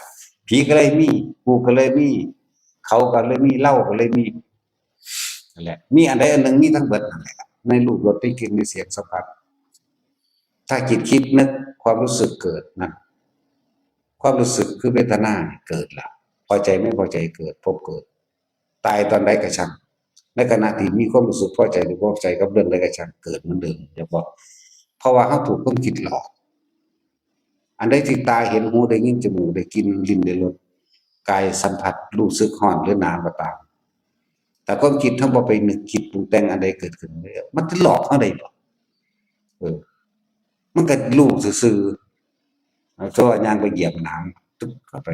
ผีก็เลยมี กูก็เลยมี เขาก็เลยมี เราก็เลยมี นั่นแหละ มีอันใดอันหนึ่งมีทั้งเบิดนั่นแหละ ในรูป รส ในกลิ่น ในเสียง สัมผัส ถ้าจิตคิดนึก ความรู้สึกเกิดนั่น ความรู้สึกคือเวทนาเกิดละ พอใจไม่พอใจเกิด ภพเกิด ตายตอนใดก็ช่าง ในขณะที่มีความรู้สึกพอใจหรือบ่พอใจกับเรื่องใดก็ช่าง เกิดเหมือนเดิม เห็นบ่ เพราะว่าเราถูกความคิดหลอก อันใดที่ตาเห็น หูได้ยิน จมูกได้กลิ่น ลิ้นได้รส กายสัมผัส รู้สึกร้อนหรือหนาวก็ตาม แต่ความคิดเราบ่ไปนึกคิดปรุงแต่งอันใดเกิดขึ้นเลย มันจะหลอกเราได้บ่ เออ มันก็รู้ซื่อๆ เอาตัวย่างไปเหยียบหนาม ตึ๊บเข้าไป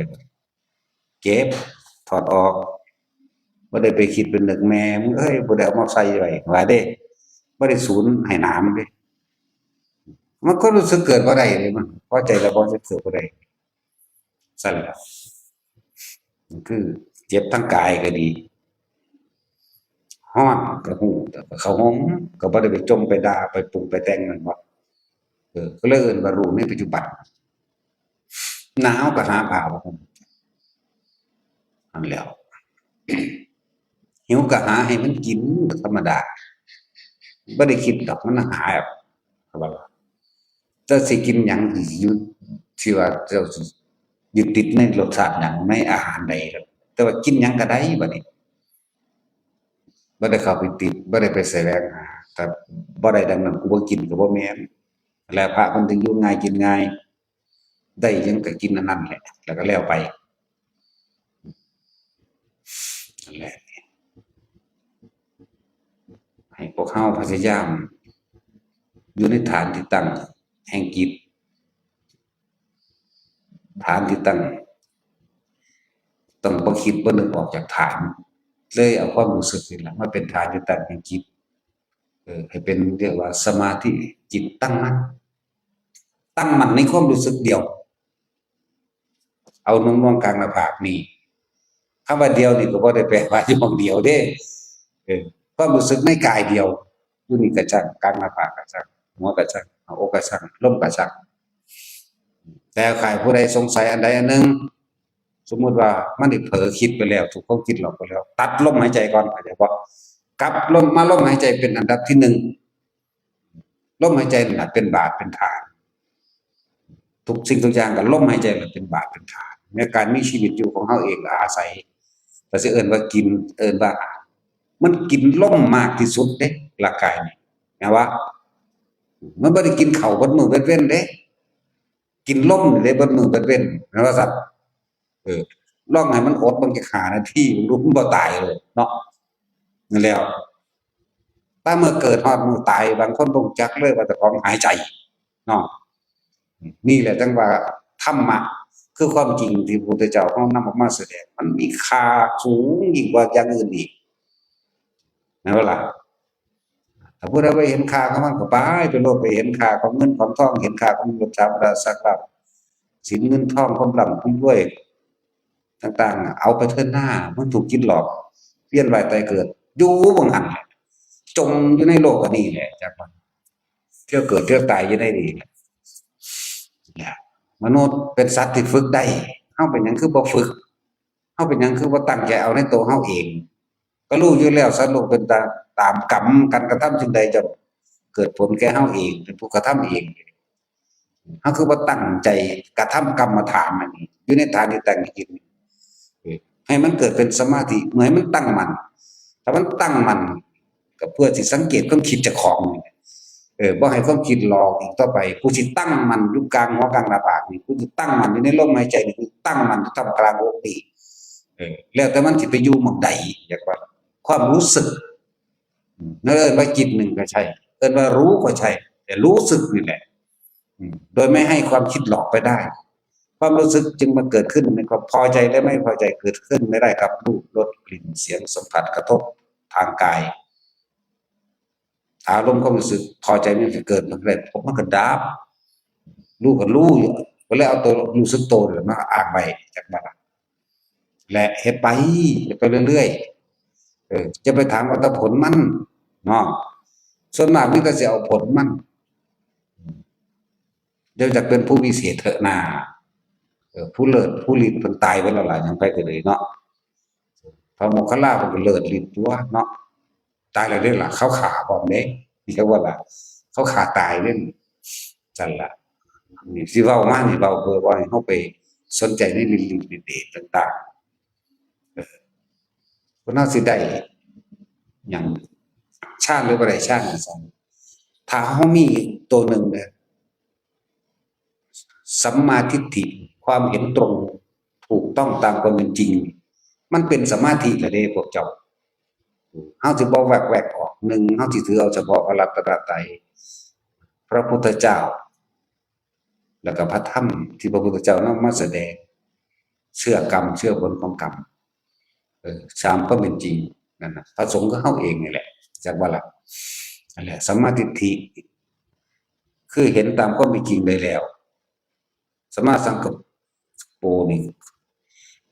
เก็บ ถอดออก บ่ได้ไปคิดเป็นนึก แม่มึงเอ้ย บ่ได้เอามาใส่ไว้ ว่าเด้ บ่ได้สูนให้หนามเด้ มันก็รู้สึกเกิดบ่ได้เลย มันพอใจแล้วบ่รู้สึกเกิดบ่ได้ ซั่นแหละ มันคือเจ็บทางกายก็ดี ร้อนก็ฮู้ แต่เข้าห้องก็บ่ได้ไปจมไปด่า ไปปรุงไปแต่งมันบ่ เออ ก็เลยเอิ้นว่ารู้ในปัจจุบัน หนาวก็หาผ้ามาห่ม นั่นแหล้ว หิวก็หาให้มันกิน ธรรมดา บ่ได้คิดดอก มันหา เขาว่า เจ้าสิกินหยังอยู่ ที่ว่าเจ้าสิยึดติดในรสชาติหยัง ในอาหารใดล่ะ แต่ว่ากินหยังก็ได้บัดนี้ บ่ได้เข้าไปติด บ่ได้ไปแสวงหา ถ้าบ่ได้ดังนั้น กูบ่กินก็บ่แม่น และพระเพิ่นถึงอยู่ง่ายกินง่าย ได้หยังก็กินอันนั้นแหละ แล้วก็แล้วไป นั่นแหละ ให้พวกเราพยายามอยู่ในฐานที่ตั้งแห่งจิต ฐานที่ตั้ง ต้องบ่คิดบ่นึกออกจากฐาน เลยเอาความรู้สึกนี่แหละมาเป็นฐานที่ตั้งแห่งจิต เออ ให้เป็นเรียกว่าสมาธิจิตตั้งมั่น ตั้งมั่นในความรู้สึกเดียว เอาหน่วงๆกลางหน้าผากนี่ คำว่าเดียวนี่ก็บ่ได้แปลว่าอยู่หม่องเดียวเด้ เออ ความรู้สึกในกายเดียว อยู่นี่ก็ช่าง กลางหน้าผากก็ช่าง หัวก็ช่าง หน้าอกก็ช่าง ลมก็ช่าง แต่ใครผู้ใดสงสัยอันใดอันหนึ่ง สมมุติว่ามันได้เผลอคิดไปแล้ว ถูกความคิดหลอกไปแล้ว ตัดลมหายใจก่อน เข้าใจบ่ กลับลม มาลมหายใจเป็นอันดับที่หนึ่ง ลมหายใจนั่นแหละเป็นบาตรเป็นฐาน ทุกสิ่งทุกอย่างก็ลมหายใจแหละเป็นบาตรเป็นฐาน ในการมีชีวิตอยู่ของเฮาเองก็อาศัย ก็สิเอิ้นว่ากิน เอิ้นว่าอาหาร มันกินลมมากที่สุดเด้ ร่างกายนี่ แม่นบ่ มันบ่ได้กินข้าวเบิดมื้อเบิดเว็นเด้ กินลมนี่เด้เบิดมื้อเบิดเว็น แม่นว่าซั่น เออ ลองให้มันอดเบิ่งจักห้านาที มันบ่ตายเลยเนาะ นั่นแหล้ว แต่เมื่อเกิดฮอดมื้อตาย บางคนบ่รู้จักเลยว่าเจ้าของหายใจเนาะ นี่แหละจั่งว่าธรรมะ คือความจริงที่พระพุทธเจ้าเฮานำออกมาแสดง มันมีค่าสูงยิ่งกว่าอย่างอื่นอีก แม่นบ่ล่ะ ถ้าผู้ใดไปเห็นค่าของมันก็ไป ไปโลภไปเห็นค่าของเงินของทอง เห็นค่าของรถสามราสักลาภ สินเงินทอง ความร่ำความรวยต่างๆน่ะ เอาไปเถิดหน้า มันถูกจิตหลอก เวียนว่ายตายเกิด อยู่หม่องหั้นแหละ จมอยู่ในโลกอันนี้แหละ จักว่า เที่ยวเกิดเที่ยวตายอยู่ในนี่แหละ เนี่ย มนุษย์เป็นสัตว์ที่ฝึกได้ เฮาเป็นหยังคือบ่ฝึก เฮาเป็นหยังคือบ่ตั้งใจเอาในตัวเฮาเอง ก็รู้อยู่แล้ว สัตว์โลกเป็นตา ตามกรรม การกระทำสิ่งใดจะเกิดผลแก่เฮาเอง เป็นผู้กระทำเอง เฮาคือบ่ตั้งใจกระทำกรรมฐานอันนี้ อยู่ในฐานที่ตั้งจิต เออ ให้มันเกิดเป็นสมาธิ เมื่อให้มันตั้งมั่น ถ้ามันตั้งมั่น ก็เพื่อสิสังเกตความคิดเจ้าของนี่แหละ เออ บ่ให้ความคิดหลอกอีกต่อไป ผู้สิตั้งมั่นอยู่กลางหัวกลางหน้าผากนี่ ผู้สิตั้งมั่นอยู่ในลมหายใจนี่ ผู้ตั้งมั่นอยู่ท่ามกลางอกนี่ เออ แล้วแต่มันสิไปอยู่หม่องใด อยากว่า ความรู้สึก อืม นั่นเอิ้นว่าจิตหนึ่งก็ใช่ เอิ้นว่ารู้ก็ใช่ แต่รู้สึกนี่แหละ อืม โดยไม่ให้ความคิดหลอกไปได้ ความรู้สึกจึงมาเกิดขึ้นในความพอใจและไม่พอใจ เกิดขึ้นไม่ได้กับรูป รส กลิ่น เสียง สัมผัส กระทบทางกาย อารมณ์ความรู้สึกพอใจมันก็เกิด มันก็ได้ มันก็ดับ รู้ก็รู้อยู่ ก็เลยเอาตัวรู้สึกตัวนี่แหละมาอ้างไว้ จักว่าล่ะ และเฮ็ดไป เฮ็ดไปเรื่อยๆ เออ จะไปถามว่าแต่ผลมันเนาะ ส่วนมากมีแต่สิเอาผลมัน เดี๋ยวจะเป็นผู้วิเศษเถอะนา เออ ผู้เลิศ ผู้ฤทธิ์เพิ่นตายไปแล้วล่ะ ยังไปก็เลยเนาะ พระโมคคัลลาเพิ่นก็เลิศฤทธิ์ตัวเนาะ ตายแล้วเด้ล่ะ เขาฆ่าพร้อมเด้ เรียกว่าล่ะ เขาฆ่าตายเด้ ซั่นล่ะ นี่สิเว้ามานี่เว้าเพื่อบ่ให้เฮาไปสนใจในฤทธิ์ฤทธิ์เดชต่างๆ เออ คนเฮาสิได้หยัง ฌานหรือบ่ได้ฌานจั่งซั้น ถ้าเฮามีตัวหนึ่งเนี่ย สัมมาทิฏฐิ ความเห็นตรง ถูกต้องตามความเป็นจริง มันเป็นสมาธิแล้วเด้พวกเจ้า เฮาสิบ่แวกๆออก หนึ่ง เฮาสิถือเอาเฉพาะพระรัตนตรัย พระพุทธเจ้า แล้วก็พระธรรมที่พระพุทธเจ้านำมาแสดง เชื่อกรรม เชื่อผลของกรรม เออ ตามความเป็นจริงนั่นน่ะ พระสงฆ์ก็เฮาเองนี่แหละ จักว่าล่ะ นั่นแหละ สัมมาทิฏฐิ คือเห็นตามความเป็นจริงได้แล้ว สัมมาสังกัปโปนี่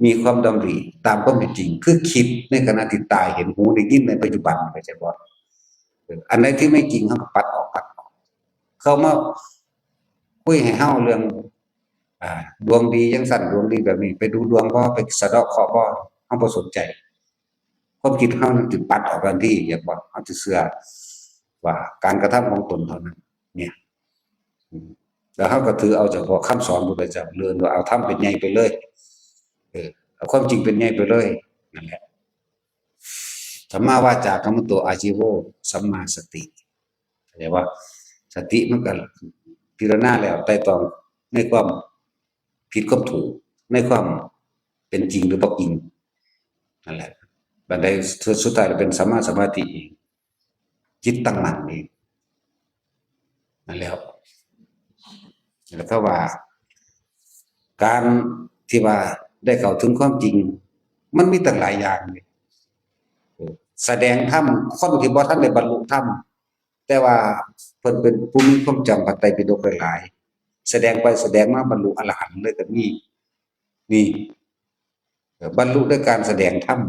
มีความดำริตามความเป็นจริง คือคิดในขณะที่ตาเห็น หูได้ยินในปัจจุบัน เข้าใจบ่ เออ อันใดที่ไม่จริง เฮาก็ปัดออก ปัดออก เขามาคุยให้เฮาเรื่อง อ่า ดวงดีจั่งซั้น ดวงดีแบบนี้ ไปดูดวงบ่ ไปสะเดาะเคราะห์บ่ เฮาบ่สนใจ ความคิดเฮามันสิปัดออกทันที อยากว่าเฮาสิเชื่อว่าการกระทำของตนเท่านั้น เนี่ย อืม แล้วเฮาก็ถือเอาเฉพาะคำสอนพุทธเจ้า เรียกว่าเอาธรรมเป็นใหญ่ไปเลย เออ เอาความจริงเป็นใหญ่ไปเลย นั่นแหละ สัมมาวาจากัมมันโตอาชีโว สัมมาสติ เข้าใจว่า สติมันก็พิจารณาแล้วไตร่ตรองในความผิดความถูก ในความเป็นจริงหรือบ่จริง นั่นแหละ บัดใดสุดท้ายแล้วเป็นสัมมาสมาธิเอง จิตตั้งมั่นเอง นั่นแหล้ว แล้วก็ว่า การที่ว่าได้เข้าถึงความจริง มันมีตั้งหลายอย่างเลย แสดงธรรม คนที่บ่ทันได้บรรลุธรรม แต่ว่าเพิ่นเป็นผู้มีความจำพระไตรปิฎกหลายๆ แสดงไปแสดงมาบรรลุอรหันต์เลยก็มี นี่ เออ บรรลุด้วยการแสดงธรรม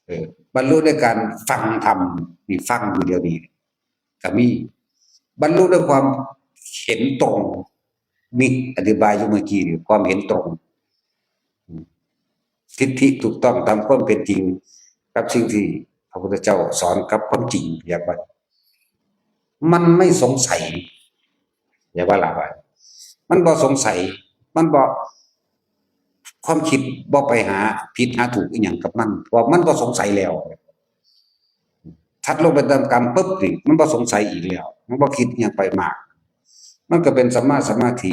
เออ บรรลุด้วยการฟังธรรม นี่ฟังอยู่เดี๋ยวนี้ ก็มี บรรลุด้วยความเห็นตรง นี่อธิบายอยู่เมื่อกี้นี่ ความเห็นตรง อืม ทิฏฐิถูกต้องตามความเป็นจริง กับสิ่งที่พระพุทธเจ้าสอนกับความจริง อยากว่า มันไม่สงสัย อย่าว่าละว่า มันบ่สงสัย มันบ่ ความคิดบ่ไปหาผิดหาถูกอีหยังกับมัน เพราะมันบ่สงสัยแล้ว ถัดลงไปตามกรรมปุ๊บนี่มันบ่สงสัยอีกแล้ว มันบ่คิดอิหยังไปมาก มันก็เป็นสัมมาสมาธิ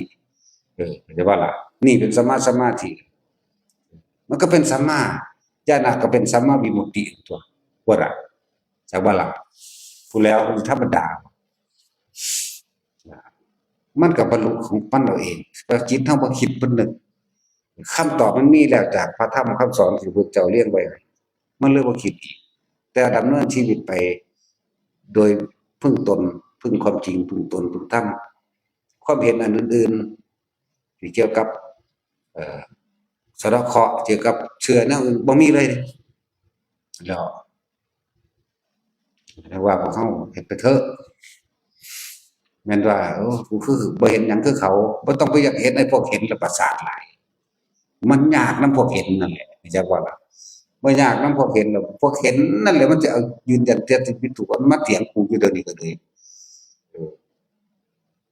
เออ เข้าใจบ่ล่ะ นี่เป็นสัมมาสมาธิ มันก็เป็นสัมมาญาณะ ก็เป็นสัมมาวิมุตติตัว ว่าล่ะ จักบ่ล่ะ พูดแล้วมันธรรมดา มันก็บรรลุของมันเอาเอง แต่จิตเฮาบ่คิดบ่นึก คำตอบมันมีแล้วจากพระธรรมคำสอนที่พระเจ้าเรียนไว้ มันเลยบ่คิดอีก แต่ดำเนินชีวิตไป โดยพึ่งตน พึ่งความจริง พึ่งตน พึ่งธรรม ความเห็นอันอื่นๆ ที่เกี่ยวกับ เอ่อ สะเดาะเคราะห์ เกี่ยวกับเชื่อแนวอื่น บ่มีเลย แล้ว เรียกว่าพวกเฮาเฮ็ดไปเถอะ แม่นว่า โอ้ กูคือบ่เห็นหยังคือเขา บ่ต้องไปอยากเห็นไอ้พวกเห็นแล้วประสาทหลาย มันยากนำพวกเห็นนั่นแหละ จักว่าล่ะ บ่ยากนำพวกเห็นหรอก พวกเห็นนั่นแหละมันจะเอายืนยันเท็จที่ผิดถูก มันมาเถียงกูอยู่เดี๋ยวนี้ก็เลย เออ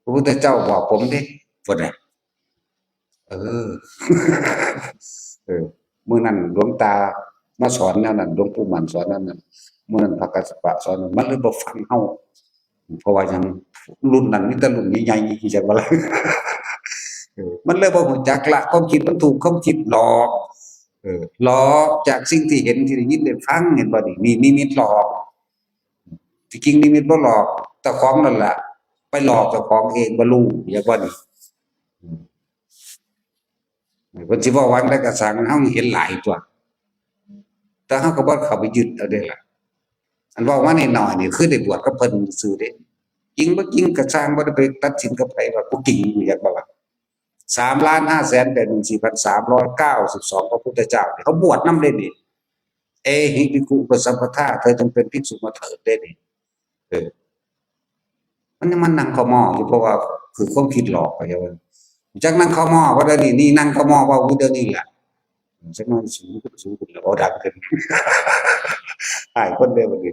พระพุทธเจ้าบอกผมเด้ พุ้นน่ะ เออ เออ มื้อนั้นหลวงตามาสอนแนวนั้น หลวงปู่หมั่นสอนแนวนั้น มื้อนั้นพระกัสสปะสอน มันเลยบ่ฟังเฮา เพราะว่าหยัง รุ่นนั้นมีแต่รุ่นใหญ่ๆ จักว่าล่ะ เออ มันเลยบ่รู้จักละ ความคิดมันถูกความคิดหลอก เออ หลอกจากสิ่งที่เห็น ที่ได้ยินได้ฟัง เห็นบ่นี่ นี่นิมิตหลอก ที่จริงนิมิตบ่หลอก เจ้าของนั่นล่ะ ไปหลอกเจ้าของเอง บ่รู้ จักว่านี่ เพิ่นสิเว้าหยังได้ก็ซ่าง เฮาเห็นหลายตัว แต่เฮาก็บ่เข้าไปยึดเอาเด้ล่ะ อันเว้ามาน้อยๆ นี่คือได้บวชกับเพิ่นซื่อเด้ จริงบ่จริงก็ซ่าง บ่ได้ไปตัดสินกับไผว่าผู้จริง จักบ่ล่ะ สามล้านห้าแสนแปดหมื่นสี่พันสามร้อยเก้าสิบสอง พระพุทธเจ้าเนี่ย เขาบวชนำเด้นี่ เอหิภิกขุอุปสัมปทา เธอจงเป็นภิกษุมาเถิดเด้นี่ เออ มันยังมานั่งเข้าหม้ออยู่ เพราะว่าคือความคิดหลอก เข้าใจบ่ จักนั่งเข้าหม้อบ่เดี๋ยวนี้ นี่นั่งเข้าหม้อเว้าอยู่เดี๋ยวนี้ล่ะ จักหน่อยสูงขึ้น สูงขึ้นแล้ว เว้าดังขึ้น อ้ายคนเด้บัดนี้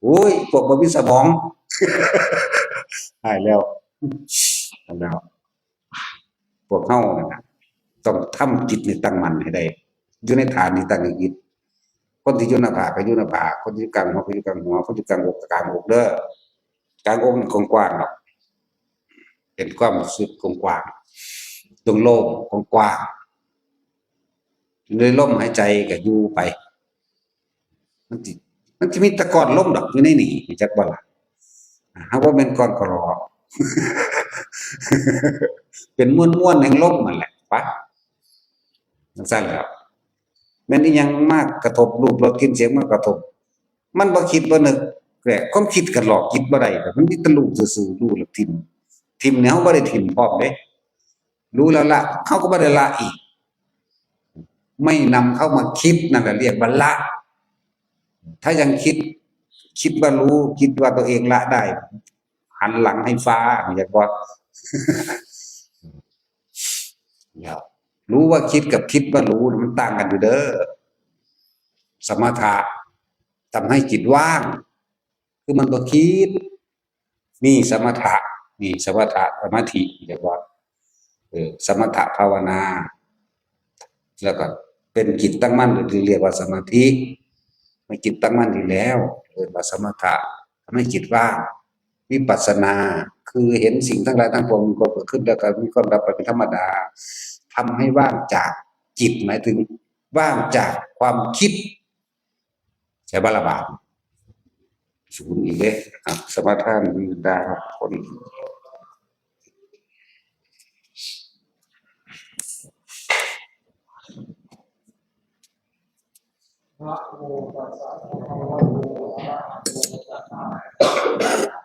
โอ้ย พวกบ่มีสมอง อ้ายแล้ว แล้ว พวกเฮานั่นน่ะ ต้องทำจิตนี่ตั้งมั่นให้ได้ อยู่ในฐานที่ตั้งให้จิต คนที่อยู่หน้าผากก็อยู่หน้าผาก คนที่อยู่กลางหัวก็อยู่กลางหัว คนที่อยู่กลางอกก็กลางอกเด้อ กลางอกนี่กว้างๆ ดอก เป็นความรู้สึกกว้างๆ โล่งๆ กว้างๆ อยู่ในลมหายใจก็อยู่ไป มันสิ มันสิมีแต่ก้อนลมดอกอยู่ในนี่ รู้จักบ่ล่ะ หากว่าแม่นก้อนกะหลอก เป็นมวลๆ แห่งลมนั่นแหละ ปะ จั่งซั้นแหล้ว แม่นอิหยังมากระทบ รูป รส กลิ่น เสียงมากระทบ มันบ่คิดบ่นึก แต่ความคิดก็หลอกจิตบ่ได้ มันมีแต่รู้ซื่อๆ รู้แล้วถิ่ม ถิ่มนี่เฮาบ่ได้ถิ่มพร้อมเด้ รู้แล้วละ เฮาก็บ่ได้ละอีก ไม่นำเข้ามาคิดนั่นแหละเรียกว่าละ ถ้ายังคิด คิดว่ารู้ คิดว่าตัวเองละได้ หันหลังให้ฟ้า รู้จักบ่ เนี่ย รู้ว่าคิดกับคิดว่ารู้ มันต่างกันอยู่เด้อ สมถะทำให้จิตว่าง คือมันบ่คิด มีสมถะ มีสมถะสมาธิ เรียกว่า เออ สมถะภาวนา แล้วก็เป็นจิตตั้งมั่น หรือเรียกว่าสมาธิ ให้จิตตั้งมั่นอยู่แล้ว เรียกว่าสมถะ ทำให้จิตว่าง วิปัสสนา คือเห็นสิ่งทั้งหลายทั้งปวงมันก็เกิดขึ้นแล้วก็มีความดับไปเป็นธรรมดา ทำให้ว่างจากจิต หมายถึงว่างจากความคิด ใช่บ่ล่ะบาด ศูนย์อีกเด้ อ่ะ สมาทาน มีบรรดาคน นะโมตัสสะภะคะวะโต อะระหะโต สัมมาสัมพุทธัสสะ